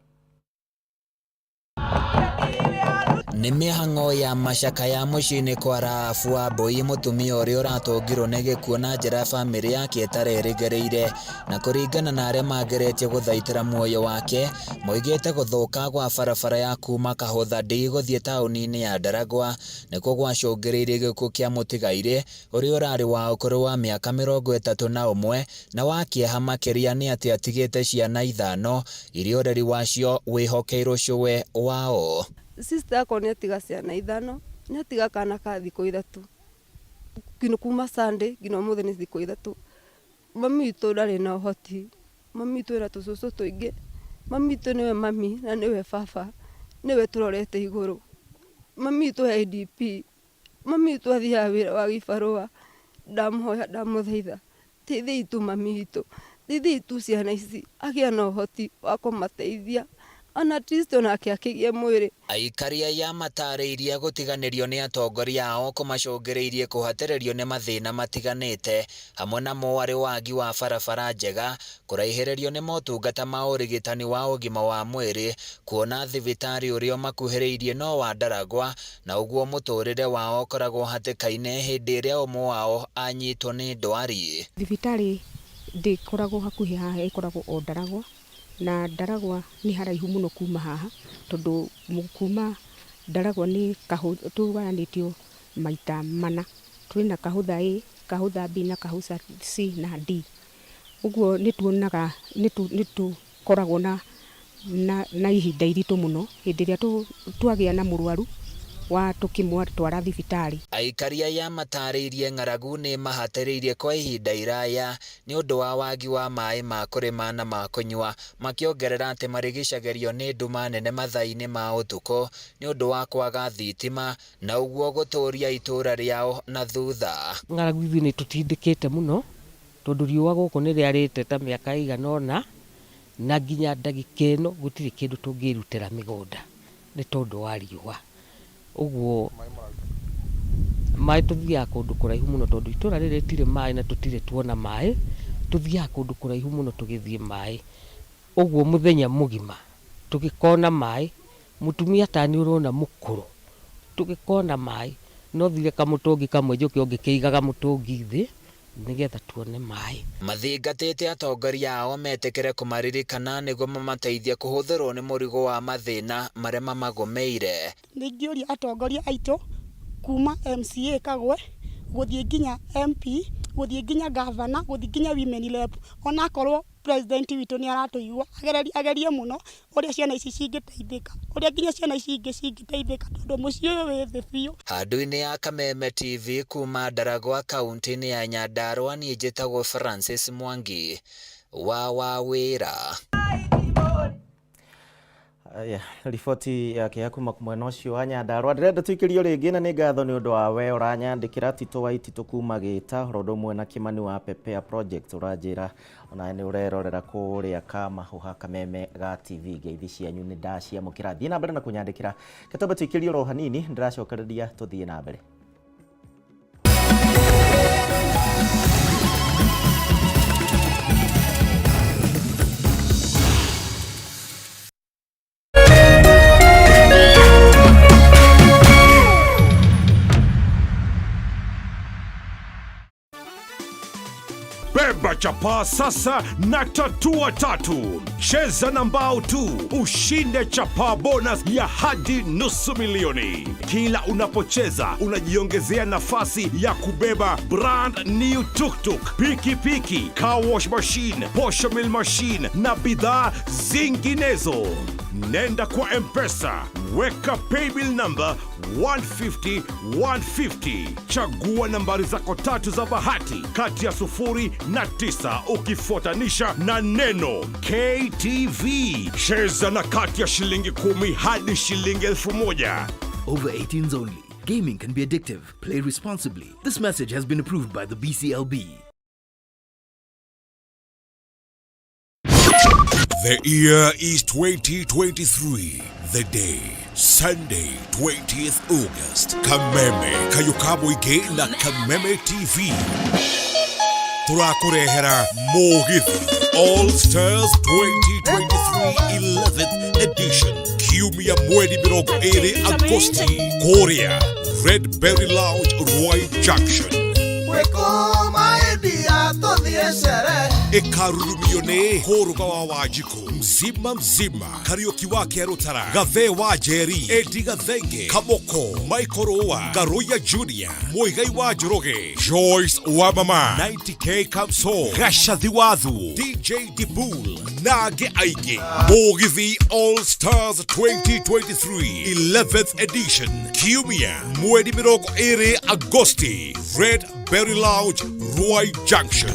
Speaker 7: Nĩ mĩhang'o ya macakaya mũciĩ-inĩ kwa Rahabu Wambui mũtumia ũrĩa ũratũngirwo nĩ gĩkuũ na njĩra bamĩrĩ yake ĩtarerĩgĩrĩire na kũringana na arĩa mageretie gũthaitĩra muoyo wake moigĩte gũthũka gwa barabara ya kuma Kahũtha D gũthiĩ taũni-inĩ ya Ndaragwa nĩkuo gwacũngĩrĩirie gĩkuũ kĩa mũtigairĩ ũrĩa ũrarĩ wa ũkũrũ wa mĩaka 31 na wa kĩeha makĩria nĩ atĩ atigĩte ciana ithano iria ũreri wacio wĩhokeirwo cũwe wao.
Speaker 8: Sister yakwa nĩ atiga ciana ithano, nĩ atiga kana ka thikũ ithatũ, nginya kuma Sunday nginya ũmũthĩ nĩ thikũ ithatũ. Mami witũ ndarĩ na ũhoti, mami witũ ena tũcũcũ tũingĩ, mami witũ nĩwe mami na nĩwe baba, nĩwe tũrorete igũrũ. Mami witũ e IDP, mami witũ athiaga wĩra wa gĩbarũa, ndamũhoya ndamũthaitha, teithiai tu mami witũ, teithiai tu ciana ici, agĩe na ũhoti wa kũmateithia, ona at least onake akĩgĩe mwĩrĩ.
Speaker 7: Aikari aya matarĩirie gũtiganĩrio nĩ atongoria ao kũmacũngĩrĩirie kũhatĩrĩrio nĩ mathĩna matiganĩte hamwe namo arĩ wagi wa barabara njega, kũraihĩrĩrio nĩ motungata ma ũrigitani wa ũgima wa mwĩrĩ, kuona thibitarĩ ũrĩa ũmakuhĩrĩirie no wa Ndaragwa na ũguo mũtũrĩre wao ũkoragwo hatĩka-inĩ hĩndĩ ĩrĩa ũmwe wao anyitwo nĩ ndwari.
Speaker 9: Thibitarĩ ndĩkoragwo hakuhĩ haha ĩkoragwo o Ndaragwa na Ndaragwa nĩ haraihu mũno kuma haha tondũ kuma Ndaragwa nĩ tũgayanĩtio maita mana, twĩna Kahũtha A, Kahũtha B na Kahũtha C na D. Ũguo nĩ tuonaga nĩ tũkoragwo na ihinda iritũ mũno hĩndĩ ĩrĩa twagĩa na mũrwaru wa tũkĩmũtwara thibitarĩ.
Speaker 7: Aikari aya matarĩirie ng'aragu nĩ mahatĩrĩirie kwa ihinda iraya nĩ ũndũ wa wagi wa maĩ ma kũrĩma na ma kũnyua, makĩongerera atĩ marigicagĩrio nĩ nduma nene mathaa-inĩ ma ũtukũ nĩ ũndũ wa kwaga thitima na ũguo gũtũria itũra rĩao na thutha.
Speaker 10: Ng'aragu ithuĩ nĩ tũtindĩkĩte mũno tondũ riũa gũkũ nĩ rĩarĩte ta mĩaka ĩigana ũna na nginya ndagĩka ĩno gũtirĩ kĩndũ tũngĩrutĩra mĩgũnda nĩ tondũ wa riũa. Ũguo maĩ tũthiaga kũndũ kũraihu mũno tondũ itũra rĩrĩ rĩtirĩ maĩ na tũtirĩ tuona maĩ, tũthiaga kũndũ kũraihu mũno tũgĩthiĩ maĩ. Ũguo mũthenya mũgima tũgĩkona maĩ, mũtumia ta niĩ ũrona mũkũrũ, tũgĩkona maĩ no thire kamũtũngi kamwe njũke o ngĩkĩigaga mũtũngi thĩ nĩgetha tuone maĩ.
Speaker 7: Mathingatĩte atongoria ao metĩkĩre kũmaririkana nĩguo mamateithie kũhũthĩrwo nĩ mũrigo wa mathĩna marĩa mamagũmĩire.
Speaker 11: Nĩ ingĩũria atongoria aitũ kuma MCA Kagwe gũthiĩ nginya MP, gũthiĩ nginya governor, gũthiĩ nginya women rep, onakorwo president witũ nĩ aratũigua agerie mũno ũrĩa ciana ici cingĩteithĩka, ũrĩa nginya ciana ici ingĩ cingĩteithĩka tondũ mũciĩ ũyũ wĩ thĩ biũ.
Speaker 7: Handũ-inĩ ya Kameme TV kuma Ndaragwa kaunti-inĩ ya Nyandarua niĩ njĩtagwo Francis Mwangi wa Wawĩra.
Speaker 1: Aya, riboti yake ya kuma mwena ũcio wa Nyandarua ndĩrenda tũikĩrio rĩngĩ na nĩ ngatho nĩ ũndũ wa we ũranyandĩkĩra Tito wa Itito kuma Gĩta oro ũndũ ũmwe na Kĩmani wa Pepea Project ũranjĩra onawe nĩ ũrerorera kũrĩa Kamahũha Kameme ga TV. Ngeithi cianyu nĩ ndaciamũkĩra, thiĩ na mbere na kũnyandĩkĩra kĩtombe tũikĩrio oro hanini ndĩracokereria tũthiĩ na mbere.
Speaker 21: Beba chapaa sasa na tatua tatu. Cheza na mbao tu ushinde chapaa bonus ya hadi 500,000. Kila unapocheza unajiongezea nafasi ya kubeba brand new tuktuk, pikipiki, car wash machine, posho mill machine na bidhaa zinginezo. Nenda kwa M-Pesa, weka paybill number 150 150. Chagua nambari zako tatu za bahati kati ya 0 na 9 ukifuatanisha na neno KTV. Cheza na kati ya shilingi 10 hadi shilingi 1000.
Speaker 22: Over 18s only. Gaming can be addictive. Play responsibly. This message has been approved by the BCLB.
Speaker 21: The year is 2023. The day, Sunday, 20th August. Kameme, Kayukaboige na Kameme TV. Turakurehera Mugithi All Stars 2023 11th edition. Kiumia mweri 20 Agosti kũrĩa Red Berry Lounge, Ruai Junction. Ĩkarurumio nĩ Kũrũga wa Wanjikũ, Mzima Mzima, Kariũki wa Kĩarũtara, Gathee wa Njeri, Edi Gathenge, Kamoko, Michael Rũa, Ngaruiya Junior, Muigai wa Njoroge, Joyce wa Mama, 90K Kamso, Gacathi Wathu, DJ Dibul na angĩ aingĩ. Mũgithi All Stars 2023 11th edition, Kiumia mweri 20 Agosti, Red Berry Lounge, Ruai Junction.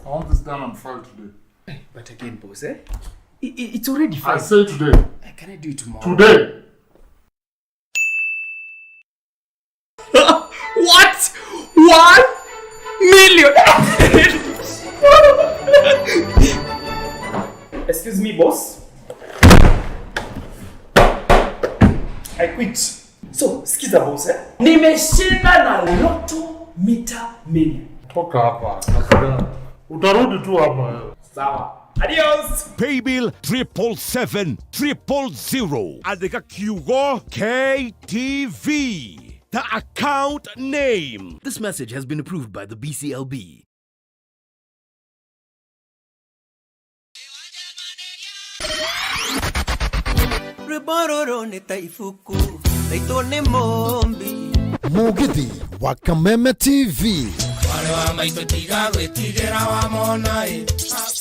Speaker 13: I want this done and filed today.
Speaker 14: But again, boss, eh? It's already
Speaker 13: I
Speaker 14: five.
Speaker 13: say today.
Speaker 14: Can I do it tomorrow?
Speaker 13: Today!
Speaker 14: What? 1 million? Excuse me, boss. I quit. So, skiza boss, eh? Nimeshinda na Lotto Mita Mania.
Speaker 13: Toka hapa. Nasema, utarudi tu hapa.
Speaker 14: Sawa. Adios.
Speaker 21: Paybill 777 000. Andĩka kiugo KTV. The account name.
Speaker 22: This message has been approved by the BCLB.
Speaker 15: Rwĩmbo rũrũ nĩ ta ibuku raitwo nĩ mũmbi.
Speaker 23: Mũgithi wa Kameme TV.
Speaker 15: Mwarĩ wa maitũ, tiga gwĩtigĩra wamona ĩ.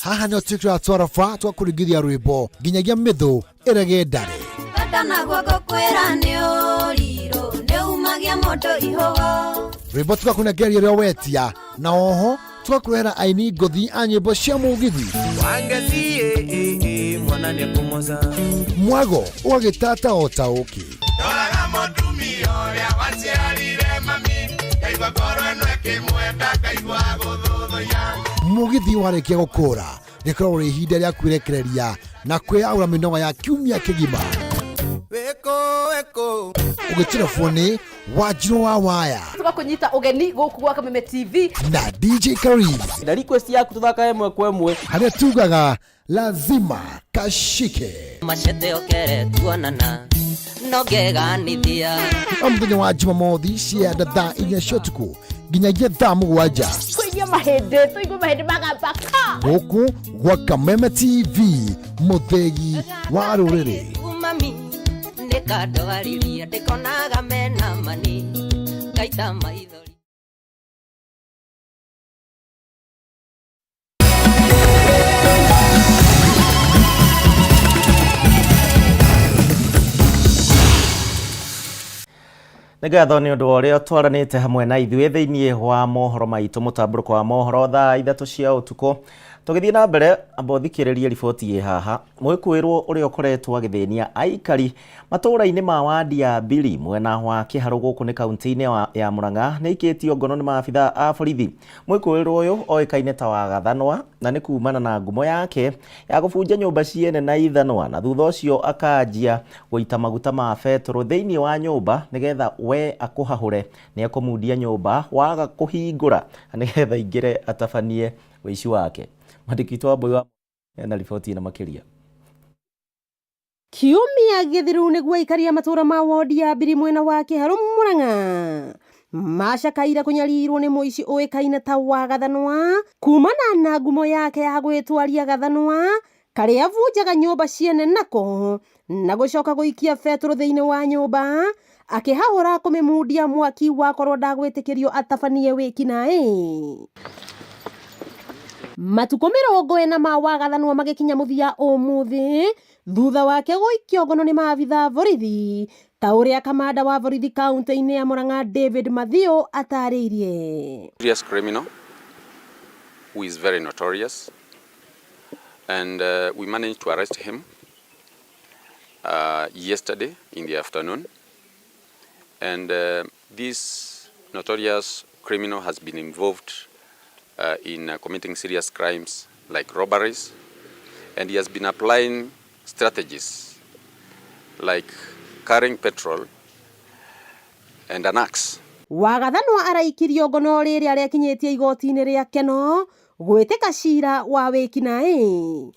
Speaker 23: Haha nĩho twĩkĩraga twaraba twakũringithia rwĩmbo nginyagia mĩthũ ĩrege ndarĩ.
Speaker 16: Bata naguo ngũkwĩra nĩ ũrirũ nĩ umagia mũndũ ihũgo.
Speaker 23: Rwĩmbo tũgakũnengeria ũrĩa wetia na oho tũgakũrehera aini ngũthi a nyĩmbo cia mũgithi.
Speaker 15: Wangeci mwana nĩ kũmoca.
Speaker 23: Mwago ũgagĩtata o ta ũkĩ.
Speaker 15: Ndoraga mũtumia ũrĩa waciarire mami, ngaigua ngoro ĩno ĩkĩmwenda, ngaigua gũthũthũya.
Speaker 23: Mũgithi warĩkia gũkũra rĩkoragwo rĩ ihinda rĩa kwĩrekereria na kwĩyaũra mĩnoga ya kiumia kĩgima.
Speaker 15: Wĩkũ wĩkũ.
Speaker 23: Ũgĩtirabwo nĩ Wanjirũ wa Waya
Speaker 17: Tũgakũnyita ũgeni gũkũ gwa Kameme TV.
Speaker 23: na DJ Karim.
Speaker 6: Na request yaku tũthaka ĩmwe kwa ĩmwe.
Speaker 23: Harĩa tugaga lazima kashike.
Speaker 15: Macete okere tuonana no ngeganithia.
Speaker 23: O mũthenya wa Jumamothi cianda thaa 4 cia ũtukũ nginyagia thaa 7.
Speaker 17: Tũigue mahĩndĩ, tũigue mahĩndĩ magamba ka.
Speaker 23: Gũkũ gwa Kameme TV, mũthĩgi wa rũrĩrĩ.
Speaker 15: Mami nĩkandwariria ndĩkonaga mena mani ngaita maithori.
Speaker 1: Nĩ ngatho nĩ ũndũ wa ũrĩa twaranĩte hamwe na ithuĩ thĩinĩ wa mohoro maitũ, mũtambũrũko wa mohoro thaa 3 cia ũtukũ. Tũgĩthiĩ na mbere, amba ũthikĩrĩrie riboti ĩ haha. Mwĩkũĩrwo ũrĩa ũkoretwo agĩthĩnia aikari matũũra-inĩ ma wandi ya Mbiri mwena wa Kĩharũ gũkũ nĩ kaunti-inĩ ya Murang'a nĩ aikĩtio ngono nĩ maabitha a borithi. Mwĩkũĩrwo ũyũ oĩkaine ta Wagathanwa na nĩ kumana na ngumo yake ya gũbunja nyũmba ciene na ithanwa na thutha ũcio akanjia gũita maguta ma betũrũ thĩinĩ wa nyũmba nĩgetha we akũhahũre. Nĩ ekũmundia nyũmba waga kũhingũra nĩgetha aingĩre atabanie ũici wake. Mwandĩki witũ wa Mbui wa ena riboti ĩno makĩria.
Speaker 18: Kiumia gĩthiru nĩguo aikari a matũũra ma wondi ya Mbiri mwena wa Kĩharũ Murang'a macakaire kũnyarirwo nĩ mũici ũĩkaine ta Wagathanwa kumana na ngumo yake ya gwĩtwaria gathanwa karĩa avunjaga nyũmba ciene nako na gũcoka gũikia betũrũ thĩinĩ wa nyũmba akĩhahũra kũmĩmundia mwaki wakorwo ndagwĩtĩkĩrio atabanie wĩkinaĩ. Matukũ 40 ma Wagathanwa magĩkinya mũthia ũmũthĩ thutha wake gũikio ngono nĩ maabitha borithi ta ũrĩa kamanda wa borithi kaunti-inĩ ya Murang'a David Mathiũ atarĩirie.
Speaker 27: Serious criminal who is very notorious, and we managed to arrest him yesterday in the afternoon. And this notorious criminal has been involved in committing serious crimes like robberies, and he has been applying strategies like carrying petrol and an axe.
Speaker 18: Wagathanwa araikirio ngono rĩrĩa arekinyĩtie igoti-inĩ rĩa Keno. Gwĩtĩka cira wa wĩkinaĩ.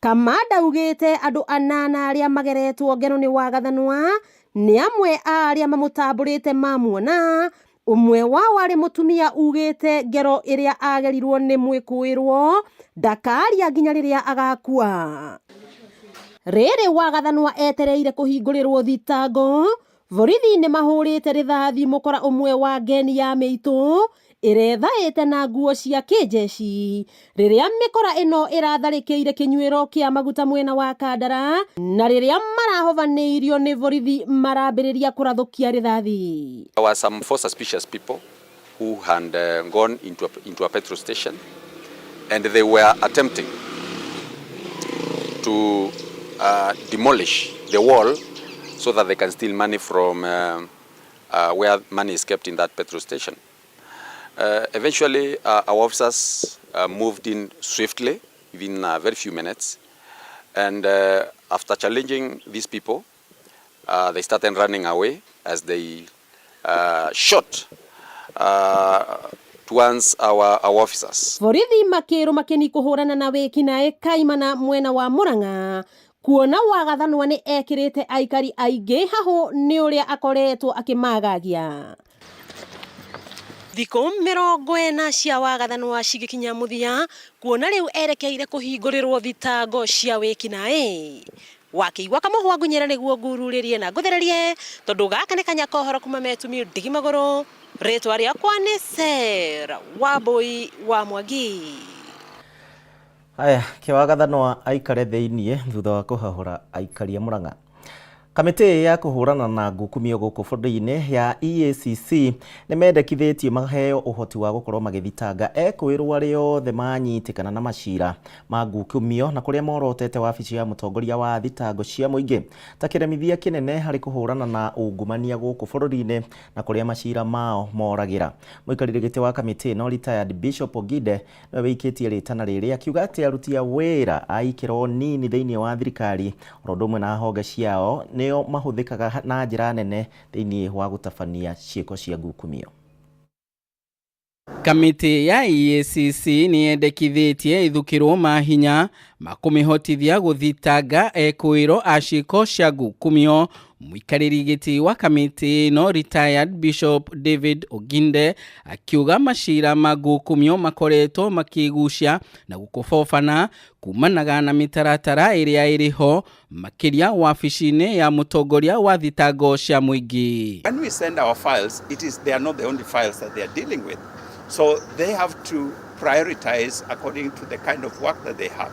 Speaker 18: Kamanda augĩte andũ anana arĩa mageretwo ngero nĩ Wagathanwa nĩ amwe a arĩa mamũtambũrĩte mamuona. Ũmwe wao arĩ mũtumia ugĩte ngero ĩrĩa agerirwo nĩ mwĩkũĩrwo ndakaria nginya rĩrĩa agakua. Rĩrĩ Wagathanwa etereire kũhingũrĩrwo thitango, borithi nĩ mahũrĩte rithathi mũkora ũmwe wa ngeni ya mĩitũ ĩrethaĩte na nguo cia kĩnjeci rĩrĩa mĩkora ĩno ĩratharĩkĩire kĩnyuĩro kĩa maguta mwena wa Kandara, na rĩrĩa marahobanĩirio nĩ borithi marambĩrĩria kũrathũkia rithathi.
Speaker 27: There were some four suspicious people who had gone into a petrol station, and they were attempting to demolish the wall so that they can steal money from where money is kept in that petrol station. Eventually, our officers moved in swiftly within a very few minutes, and after challenging these people, they started running away as they shot towards our officers.
Speaker 18: Borithi makĩrwo makĩni kũhũrana na wĩkinaĩ kaimana mwena wa Murang'a kuona Wagathanwa nĩ ekĩrĩte aikari aingĩ hahũ nĩ ũrĩa akoretwo akĩmagagia. Thikũ 40 cia Wagathanwa cigĩkinya mũthia, kuona rĩu erekeire kũhingũrĩrwo thitango cia wĩkinaĩ. Wakĩigua kamũhwa ngunyĩra nĩguo ngururĩrie na ngũthererie, tondũ gaka nĩ kanya kohoro kuma metumi ndigi magũrũ. Rĩtwa rĩakwa nĩ Sarah Wambui wa Mwangi.
Speaker 1: Haya, Kĩwagathanwa aikare thĩiniĩ thutha wa kũhahũra aikari a Murang'a. Kamĩtĩ ya kũhũrana na ngukumio gũkũ bũrũri-inĩ ya EACC nĩ mendekithĩtie maheo ũhoti wa gũkorwo magĩthitanga ekũĩrwo arĩa othe manyitĩkana na macira ma ngukumio, na kũrĩa morotete wabici ya mũtongoria wa thitango cia mũingĩ ta kĩremithia kĩnene harĩ kũhũrana na ungumania gũkũ bũrũri-inĩ, na kũrĩa macira mao moragĩra. Mũikarĩri gĩtĩ wa kamĩtĩ ĩno, retired Bishop Oginde, nĩwe wĩikĩtie rĩtana rĩrĩ, akiuga atĩ aruti a wĩra a ikĩro nini thĩinĩ wa thirikari oro ũndũ ũmwe na honge ciao nĩo mahũthĩkaga na njĩra nene thĩinĩ wa gũtabania ciĩko cia ngukumio.
Speaker 4: Kamĩtĩ ya EACC nĩ yendekithĩtie ithukĩrwo mahinya makũmĩhotithia gũthitanga ekũĩro a ciĩko cia ngukumio. Mũikarĩri gĩtĩ wa kamĩtĩ ĩno, retired Bishop David Oginde, akiuga macira ma ngukumio makoretwo makĩgucia na gũkũbobana kumanaga na mĩtaratara ĩrĩa ĩrĩ ho, makĩria wabici-inĩ ya mũtongoria wa thitango cia mũingĩ.
Speaker 12: When we send our files, it is they are not the only files that they are dealing with. So they have to prioritize according to the kind of work that they have.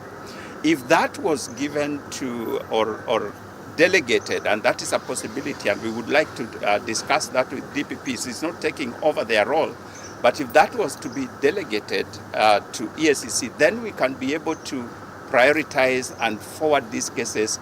Speaker 12: If that was given to or delegated, and that is a possibility, and we would like to discuss that with DPPs, it's not taking over their role, but if that was to be delegated to EACC, then we can be able to prioritize and forward these cases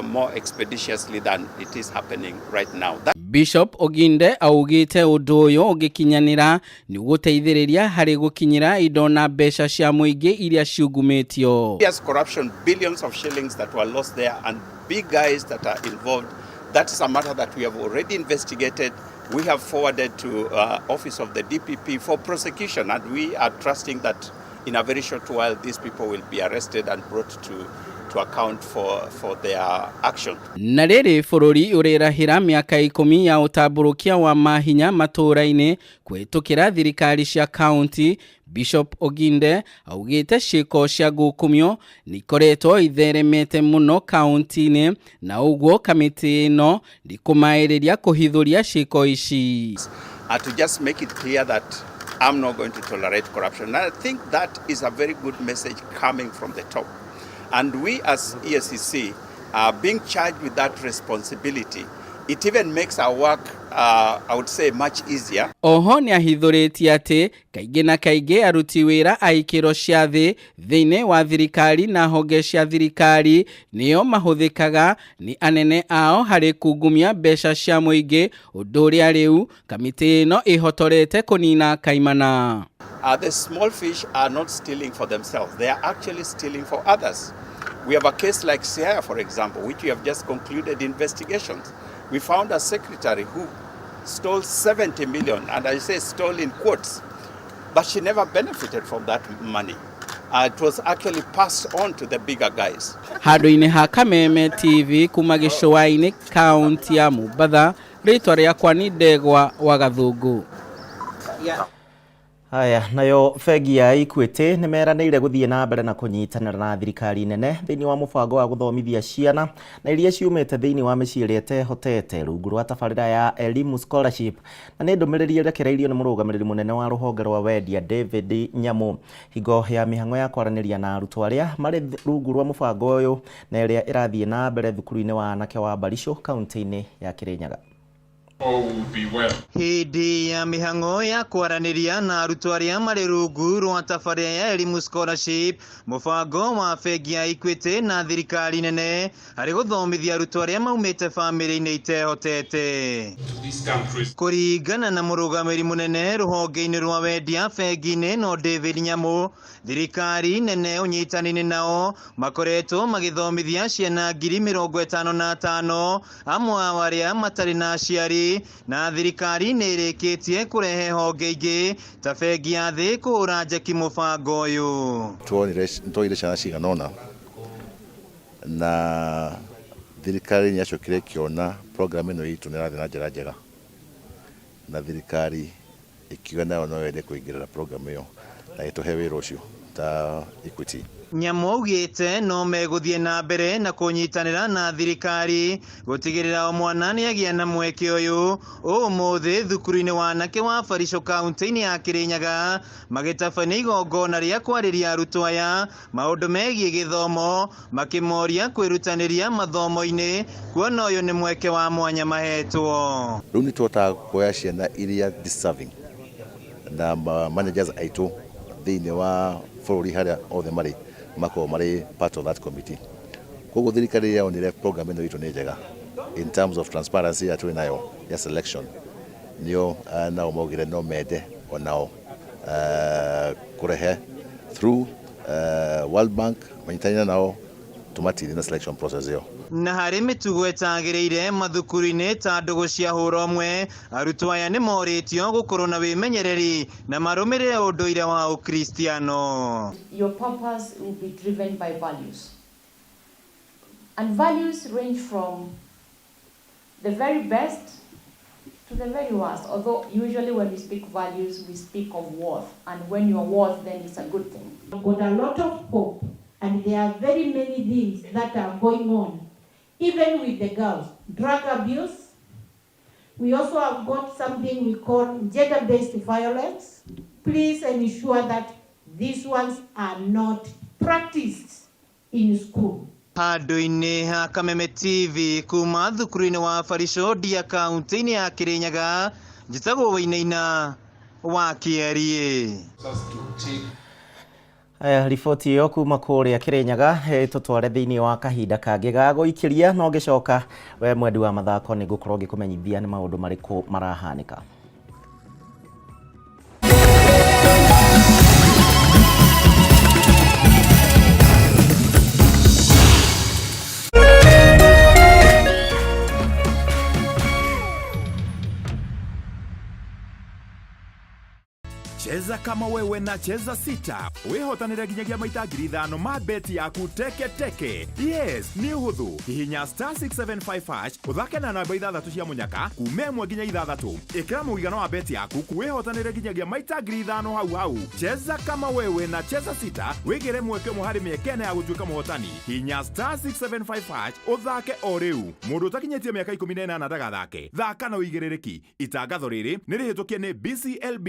Speaker 12: more expeditiously than it is happening right now. That
Speaker 4: Bishop Oginde augĩte ũndũ ũyũ ũngĩkinyanĩra nĩ ũgũteithĩrĩria harĩ gũkinyĩra indo na mbeca cia mũingĩ iria ciungumĩtio.
Speaker 12: Serious corruption, billions of shillings that were lost there, and big guys that are involved. That is a matter that we have already investigated. We have forwarded to office of the DPP for prosecution, and we are trusting that in a very short while these people will be arrested and brought to account for their action.
Speaker 4: Na rĩrĩ bũrũri ũrĩrahĩra mĩaka 10 ya ũtambũrũkia wa mahinya matũũra-inĩ kũhĩtũkĩra thirikari cia kaunti, Bishop Oginde augĩte ciĩko cia ngukumio nĩ ikoretwo itheremete mũno kaunti-inĩ, na ũguo kamĩtĩ ĩno ndĩkũmaĩrĩria kũhithũria ciĩko ici.
Speaker 12: To just make it clear that I'm not going to tolerate corruption. And I think that is a very good message coming from the top. And we as EACC are being charged with that responsibility. It even makes our work, I would say, much easier.
Speaker 4: Oho nĩ ahithũrĩtie atĩ kaingĩ na kaingĩ aruti wĩra a ikĩro cia thĩ thĩinĩ wa thirikari na honge cia thirikari nĩo mahũthĩkaga nĩ anene ao harĩ kungumia mbeca cia mũingĩ, ũndũ ũrĩa rĩu kamĩtĩ ĩno ĩhotorete kũnina kaimana.
Speaker 12: The small fish are not stealing for themselves, they are actually stealing for others. We have a case like Siaya, for example, which we have just concluded investigations. We found a secretary who stole 70 million, and I say stole in quotes. But she never benefited from that money. It was actually passed on to the bigger guys.
Speaker 4: Handũ-inĩ ha Kameme TV kuma gĩcũa-inĩ kaunti ya Mombatha, rĩtwa rĩakwa nĩ Ndegwa wa Gathũngũ.
Speaker 1: Haya, nayo bengi ya Equity nĩ meranĩire gũthiĩ na mbere na kũnyitanĩra na thirikari nene thĩinĩ wa mũbango wa gũthomithia ciana na iria ciumĩte thĩinĩ wa mĩciĩ ĩrĩa ĩtehotete rungu rwa tabarĩra ya Elimu Scholarship, na nĩ ndũmĩrĩri ĩrekereirio nĩ mũrũgamĩrĩri mũnene wa rũhonge rwa wendia David Nyamu hingo ya mĩhang'o ya kwaranĩria na arutwo arĩa marĩ rungu rwa mũbango ũyũ na ĩrĩa ĩrathiĩ na mbere thukuru-inĩ wa anake wa Barisho kaunti-inĩ ya Kirinyaga.
Speaker 2: Hĩndĩ ya mĩhang'o ya kwaranĩria na arutwo arĩa marĩ rungu rwa tabarĩra ya Elimu Scholarship, mũbango wa bengi ya Equity na thirikari nene harĩ gũthomithia arutwo arĩa maumĩte bamĩrĩ-inĩ itehotete. Kũringana na mũrũgamĩrĩri mũnene rũhonge-inĩ rwa wendia bengi-inĩ no David Nyamu, thirikari nene ũnyitanĩire nao makoretwo magĩthomithia ciana 55,000 amwe ao arĩa matarĩ na aciari, na thirikari nĩ ĩrĩkĩtie kũrehe honge ingĩ ta bengi ya thĩ kũhũra njeki mũbango ũyũ.
Speaker 3: Tuonire ciana cigana ũna na thirikari nĩ yacokire ĩkĩona program ĩno itũ nĩ ĩrathiĩ na njĩra njega, na thirikari ĩkiuga nayo no yende kũingĩrĩra program ĩyo na ĩtũhe wĩra ũcio ta Equity.
Speaker 2: Nyamu augĩte no megũthiĩ na mbere na kũnyitanĩra na thirikari gũtigĩrĩra o mwana nĩagĩa na mweke ũyũ. Ũmũthĩ thukuru-inĩ wa anake wa Barisho kaunti-inĩ ya Kirinyaga magĩtabania igongona rĩa kwarĩria arutwo aya maũndũ megiĩ gĩthomo, makĩmoria kwĩrutanĩria mathomo-inĩ kuona ũyũ nĩ mweke wa mwanya mahetwo.
Speaker 3: Rĩu nĩ tũhotaga kuoya ciana iria deserving na managers aitũ thĩinĩ wa bũrũri harĩa othe marĩ makoragwo marĩ part of that committee. Koguo thirikari yonire program ĩno itũ nĩ njega in terms of transparency ĩrĩa twĩ nayo ya selection, nĩo nao maugire no mende onao kũrehe through World Bank manyitanĩre nao tũmateithie na selection process ĩyo.
Speaker 2: Na harĩ mĩtugo ĩtagĩrĩire mathukuru-inĩ ta ndũgũ cia hũra ũmwe, arutwo aya nĩ morĩtio gũkorwo na wĩmenyereri na marũmĩrĩre ũndũire wa Ũkristiano.
Speaker 19: Your purpose will be driven by values. And values range from the very best to the very worst. Although usually when we speak values, we speak of worth. And when you're worth, then it's a good thing.
Speaker 20: I've got a lot of hope, and there are very many things that are going on, even with the girls. Drug abuse. We also have got something we call gender-based violence. Please ensure that these ones are not practiced in school.
Speaker 2: Handũ-inĩ ha Kameme TV kuma thukuru-inĩ wa Barisho Ndia kaunti-inĩ ya Kirinyaga, njĩtagwo Wainaina wa Kĩeriĩ.
Speaker 1: Aya, riboti ĩyo kuma kũrĩa Kĩrĩnyaga ĩtũtware thĩinĩ wa kahinda kangĩ ga gũikĩria, no ngĩcoka we mwendi wa mathako nĩ ngũkorwo ngĩkũmenyithia nĩ maũndũ marĩkũ marahanĩka.
Speaker 21: Cheza kama wewe na Cheza Sita wihotanire nginyagia maita 5,000 ma beti yaku teke teke. Yes, nĩ ũhũthũ. Hihinya star 675 hash ũthake na namba ithathatũ cia mũnyaka kuma ĩmwe nginya ithathatũ. Ĩkĩra mũigana wa beti yaku wihotanire nginyagia maita 5,000 hau hau. Cheza kama wewe na Cheza Sita wĩgĩre mweke ũmwe harĩ mĩeke ĩna ya gũtuĩka mũhotani. Hihinya star 675 hash ũthake o rĩu. Mũndũ ũtakinyĩtie mĩaka 18 ndagathake. Thaka na ũigĩrĩrĩki. Itangatho rĩrĩ nĩ rĩhĩtũkie nĩ BCLB.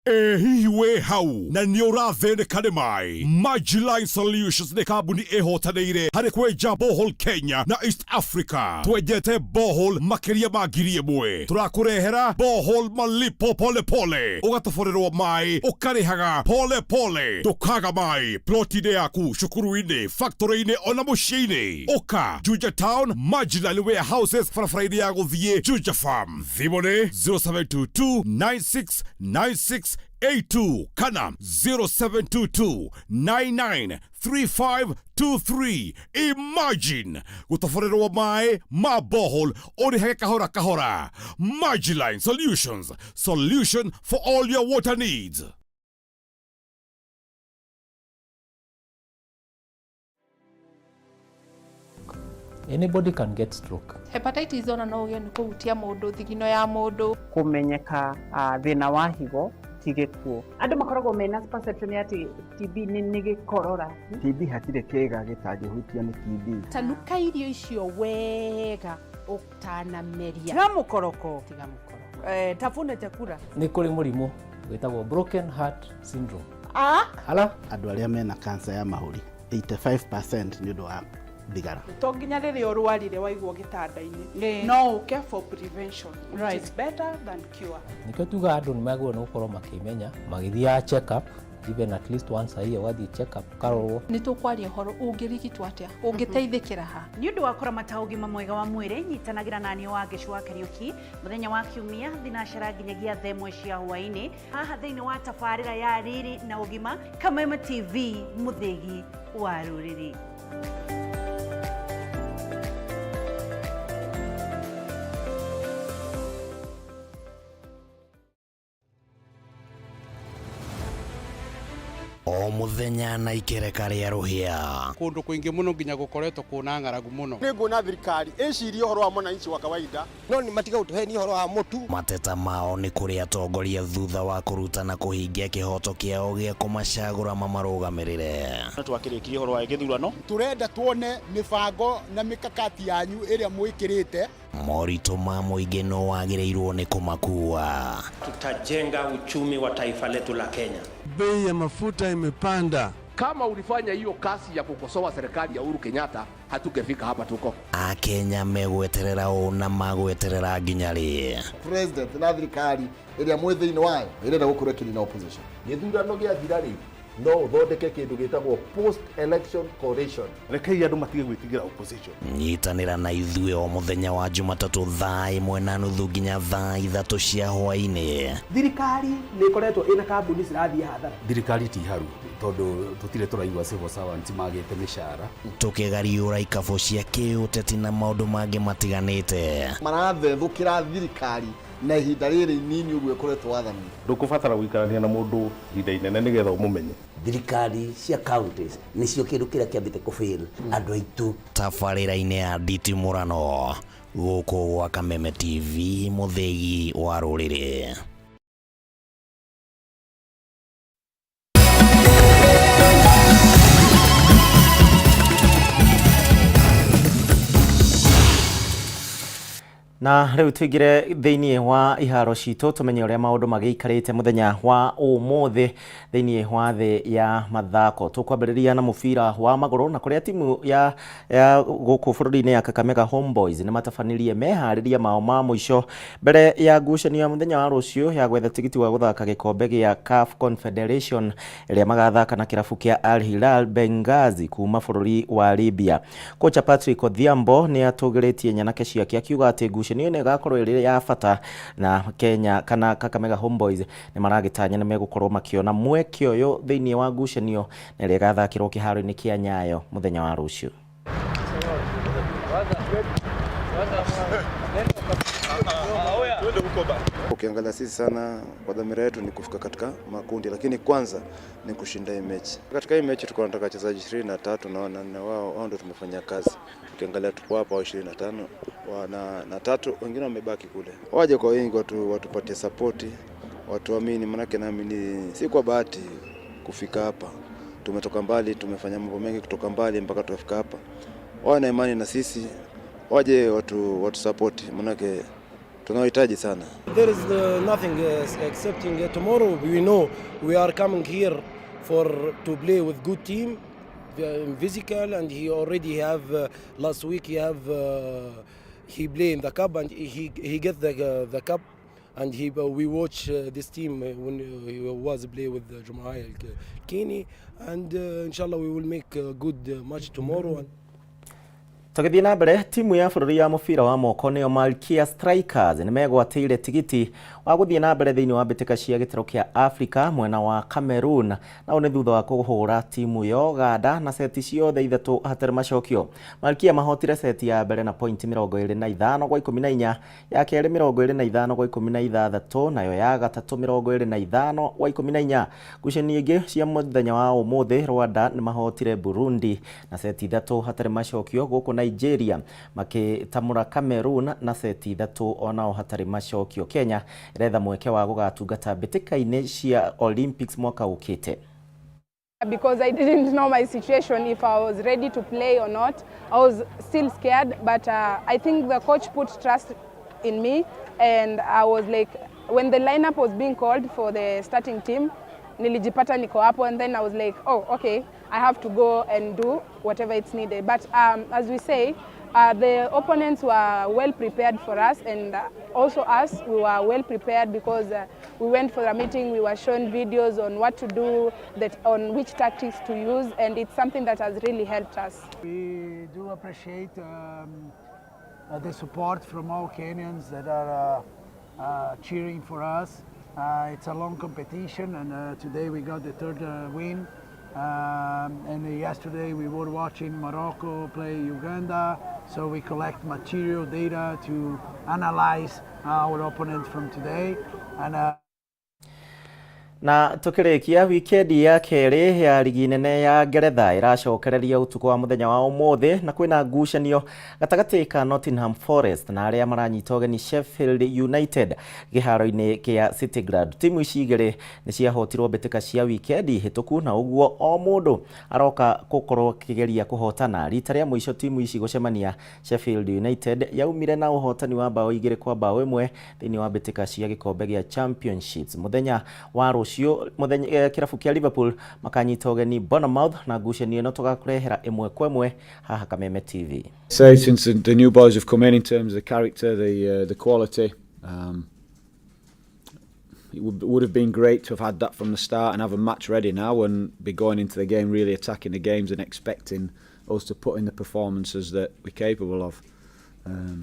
Speaker 24: Ĩ hihi wĩ hau na nĩ ũrathĩnĩka nĩ maĩ? Majiline Solutions nĩ kambuni ĩhotanĩire harĩ kwenja borehole Kenya na East Africa. Twenjete borehole makĩria ma 1,000. Tũrakũrehera borehole malipo pole pole, ũgatoborerwo maĩ ũkarĩhaga pole pole, ndũkaga maĩ ploti-inĩ yaku, cukuru-inĩ, factory-inĩ ona mũciĩ-inĩ. Ũka Juja Town, Majiline Warehouses, barabara-inĩ ya gũthiĩ Juja Farm. Thimũ nĩ 0722 96 96
Speaker 21: 82 kana 0722 99 3523. Imagine gũtoborerwo maĩ ma borehole ũrĩhage kahora kahora. Majiline Solutions, solution for all your water needs.
Speaker 5: Anybody can get stroke.
Speaker 8: Hepatitis ona no ũgĩe nĩ kũhutia mũndũ thigino ya mũndũ.
Speaker 9: Kũmenyeka thĩna wa higo ti gĩkuũ.
Speaker 10: Andũ makoragwo mena perception ya atĩ TB nĩ gĩkorora.
Speaker 11: TB hatirĩ kĩĩga gĩtangĩhutio nĩ TB.
Speaker 25: Tanuka irio icio wega ũtanameria.
Speaker 10: Tiga mũkoroko.
Speaker 25: Tiga mũkoroko.
Speaker 10: Tafuna chakula.
Speaker 5: Nĩ kũrĩ mũrimũ wĩtagwo broken heart syndrome.
Speaker 10: Ah?
Speaker 5: Ala?
Speaker 26: Andũ arĩa mena cancer ya mahũri 85% nĩ ũndũ wa thigara.
Speaker 28: To nginya rĩrĩa ũrwarire waigwo gĩtanda-inĩ, no ũke for prevention, which is better than cure.
Speaker 5: Nĩkĩo tugaga andũ nĩ magĩrĩirwo nĩ gũkorwo makĩmenya magĩthiaga check up even at least once a year, ũgathiĩ check up ũkarorwo.
Speaker 8: Nĩ tũkwaria ũhoro ũngĩrigitwo atĩa, ũngĩteithĩkĩra ha.
Speaker 29: Nĩ ũndũ wa kũramata ũgima mwega wa mwĩrĩ, nyitanagĩra naniĩ wa Ngĩcu wa Kariũki mũthenya wa Kiumia thinacara nginyagia thaa ĩmwe cia hwaĩ-inĩ haha thĩinĩ wa tabarĩra ya Riri na Ũgima, Kameme TV, mũthĩgi wa rũrĩrĩ.
Speaker 30: O muthenya na ikereka rĩa rũhĩa.
Speaker 31: Kũndũ kũingĩ mũno nginya gũkoretwo kwĩna ng'aragu mũno.
Speaker 32: Nĩ nguona thirikari ĩcirie ũhoro wa mwananchi wa kawaida, no nĩ matiga gũtũhenia ũhoro wa mũtu.
Speaker 30: Mateta mao nĩ kũrĩ atongoria thutha wa kũruta na kũhingia kĩhoto kĩao gĩa kũmacagũra mamarũgamĩrĩre.
Speaker 33: No twakĩrĩkirie ũhoro wa gĩthurano.
Speaker 32: Tũrenda tuone mĩbango na mĩkakati yanyu ĩrĩa mwĩkĩrĩte.
Speaker 30: Moritũ ma mũingĩ no wagĩrĩirwo nĩ kũmakua.
Speaker 34: Tutajenga uchumi wa taifa letu la Kenya.
Speaker 35: Bei ya mafuta imepanda.
Speaker 36: Kama ulifanya hiyo kazi ya kukosoa serikali ya Uhuru Kenyatta, hatungefika hapa tuko.
Speaker 30: Akenya megweterera ũ na magweterera nginya rĩ?
Speaker 32: President na thirikari ĩrĩa mwĩ thĩinĩ wayo ĩrenda gũkorwo ĩkĩnina opposition.
Speaker 37: Gĩthurano gĩathira rĩ, no ũthondeke kĩndũ gĩtagwo post election coalition.
Speaker 38: Rekei andũ matige gwĩtigĩra opposition.
Speaker 30: Nyitanĩra na ithuĩ o mũthenya wa Jumatatũ thaa 1:30 nginya thaa 3 cia hwaĩ-inĩ.
Speaker 14: Thirikari nĩ ĩkoretwo ĩna kambuni cirathiĩ hathara.
Speaker 39: Thirikari ti haru tondũ tũtirĩ tũraigua civil servants magĩte mĩcara.
Speaker 30: Tũkĩgariũra ikabũ cia kĩũteti na maũndũ mangĩ matiganĩte.
Speaker 32: Marathethũkĩra thirikari na ihinda rĩrĩ inini ũguo ĩkoretwo wathani.
Speaker 38: Ndũkũbatara gũikarania na mũndũ ihinda inene nĩgetha ũmũmenye.
Speaker 40: Thirikari cia counties nĩcio kĩndũ kĩrĩa kĩambĩte kũfail andũ aitũ.
Speaker 30: Tabarĩra-inĩ ya nditimũrano gũkũ gwa Kameme TV, mũthĩgi wa rũrĩrĩ.
Speaker 1: Na rĩu tũingĩre thĩinĩ wa iharo citũ tũmenye ũrĩa maũndũ magĩikarĩte mũthenya wa ũmũthĩ thĩinĩ wa thĩ ya mathako. Tũkwambĩrĩria na mũbira wa magũrũ na kũrĩa timu ya gũkũ bũrũri-inĩ ya Kakamega Homeboys nĩ matabanirie meharĩria mao ma mũico mbere ya ngucanio ya mũthenya wa rũciũ ya gwetha tigiti wa gũthaka gĩkombe gĩa CAF Confederation ĩrĩa magathaka na kĩrabu kĩa Al Hilal Benghazi kuma bũrũri wa Libya. Kocha Patrick Odhiambo nĩ atũgĩrĩtie nyanake ciake akiuga atĩ ngucanio ĩno ĩgakorwo ĩrĩ ya bata na Kenya kana Kakamega Homeboys nĩ maragĩtanya nĩ megũkorwo makĩona mweke ũyũ thĩinĩ wa ngucanio na ĩrĩa ĩgathakĩrwo kĩharo-inĩ kĩa Nyayo mũthenya wa rũciũ.
Speaker 41: Ukiangalia sisi sana kwa dhamira yetu ni kufika katika makundi, lakini kwanza ni kushinda hii mechi. Katika hii mechi tulikuwa tunataka wachezaji 23 na wanne wao ndio tumefanya kazi. Ukiangalia tuko hapa 25 na 3 wengine wamebaki kule. Waje kwa wingi watupatie support, watuamini, manake naamini si kwa bahati kufika hapa. Tumetoka mbali, tumefanya mambo mengi kutoka mbali mpaka tukafika hapa. Wawe na imani na sisi, waje watu support, manake tunawahitaji sana.
Speaker 42: There is nothing excepting tomorrow. We know we are coming here for to play with good team, physical, and he already have last week he have he play in the cup and he get the cup, and he we watch this team when he was play with Jumhuriya Kini, and inshallah we will make a good match tomorrow.
Speaker 1: Tũgĩthiĩ na mbere, timu ya bũrũri ya mũbira wa moko nĩyo Malkia Strikers nĩ megwatĩire tigiti wa gũthiĩ na mbere thĩinĩ wa mbĩtĩka cia gĩtarũ kĩa Afrika mwena wa Cameroon, na ũũ nĩ thutha wa kũhũra timu ya Uganda na seti ciothe ithatũ hatarĩ macokio. Malkia mahotire seti ya mbere na pointi 25 gwa 14, ya kerĩ 25 gwa 16, nayo ya gatatũ 25 gwa 14. Ngucanio ingĩ cia mũthenya wa ũmũthĩ, Rwanda nĩ mahotire Burundi na seti ithatũ hatarĩ macokio, gũkũ Nigeria makĩtamũra Cameroon na seti ithatũ onao hatarĩ macokio. Kenya ĩretha mweke wa gũgatungata mbĩtĩka-inĩ cia Olympics mwaka ũkĩte.
Speaker 2: Because I didn't know my situation, if I was ready to play or not. I was still scared, but I think the coach put trust in me, and I was like, when the lineup was being called for the starting team, nilijipata niko hapo, and then I was like, oh, okay, I have to go and do whatever it's needed. But as we say, the opponents were well prepared for us, and also us, we were well prepared because we went for a meeting, we were shown videos on what to do, that on which tactics to use, and it's something that has really helped us.
Speaker 3: We do appreciate the support from all Kenyans that are cheering for us. It's a long competition, and today we got the third win. And yesterday we were watching Morocco play Uganda, so we collect material data to analyze our opponent from today. And
Speaker 1: Na tukĩrĩkia, wikendi ya kerĩ ya rigi nene ya Ngeretha ĩracokereria ũtukũ wa mũthenya wa ũmũthĩ, na kwĩna ngucanio gatagatĩ ka Nottingham Forest na arĩa maranyita ũgeni Sheffield United kĩharo-inĩ kĩa City Ground. Timu ici igĩrĩ nĩ ciahotirwo mbĩtĩka cia wikendi hĩtũku, na ũguo o mũndũ aroka gũkorwo akĩgeria kũhotana. Rita rĩa mũico timu ici gũcemania, Sheffield United yaumire na ũhotani wa bao 2-1 thĩinĩ wa mbĩtĩka cia gĩkombe gĩa Championships. Mũthenya wa rũciũ mũthenya kĩrabu kĩa Liverpool makanyita ũgeni Bournemouth, na ngucanio ĩno tũgakũrehera ĩmwe kwa ĩmwe haha Kameme TV.
Speaker 4: Say since the new boys have come in terms of the character, the quality, it would have been great to have had that from the start and have a match ready now and be going into the game really attacking the games and expecting us to put in the performances that we're capable of.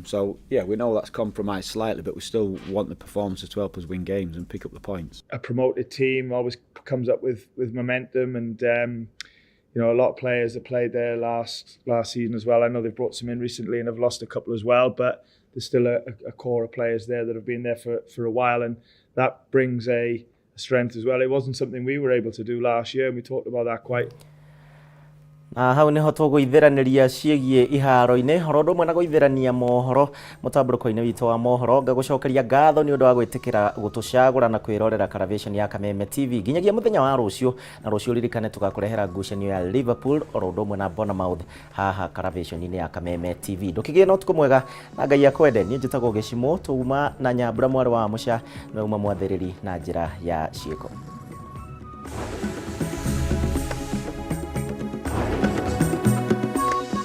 Speaker 4: So yeah, we know that's compromised slightly, but we still want the performances to help us win games and pick up the points.
Speaker 6: A promoted team always comes up with momentum, and a lot of players that played there last season as well. I know they've brought some in recently and have lost a couple as well, but there's still a core of players there that have been there for a while, and that brings a strength as well. It wasn't something we were able to do last year, and we talked about that quite
Speaker 1: Na hau niho tũgũithĩranĩria ciĩgiĩ iharo-inĩ oro ũndũ ũmwe na gũithĩrania mohoro mũtambũrũko-inĩ witũ wa mohoro. Ngagũcokeria ngatho nĩ ũndũ wa gwĩtĩkĩra gũtũcagũra na kwĩrorera Caravation ya Kameme TV nginyagia mũthenya wa rũciũ. Na rũciũ ririkane tũgakũrehera ngucanio ya Liverpool oro ũndũ ũmwe na Bournemouth haha Caravation-inĩ ya Kameme TV. Ndũkĩgĩe na ũtukũ mwega na Ngai akwende. Niĩ njĩtagwo Gĩcimũ, tuma na Nyambura mwarĩ wa Mũca, nĩwe uma mwathĩrĩri na njĩra ya ciĩko.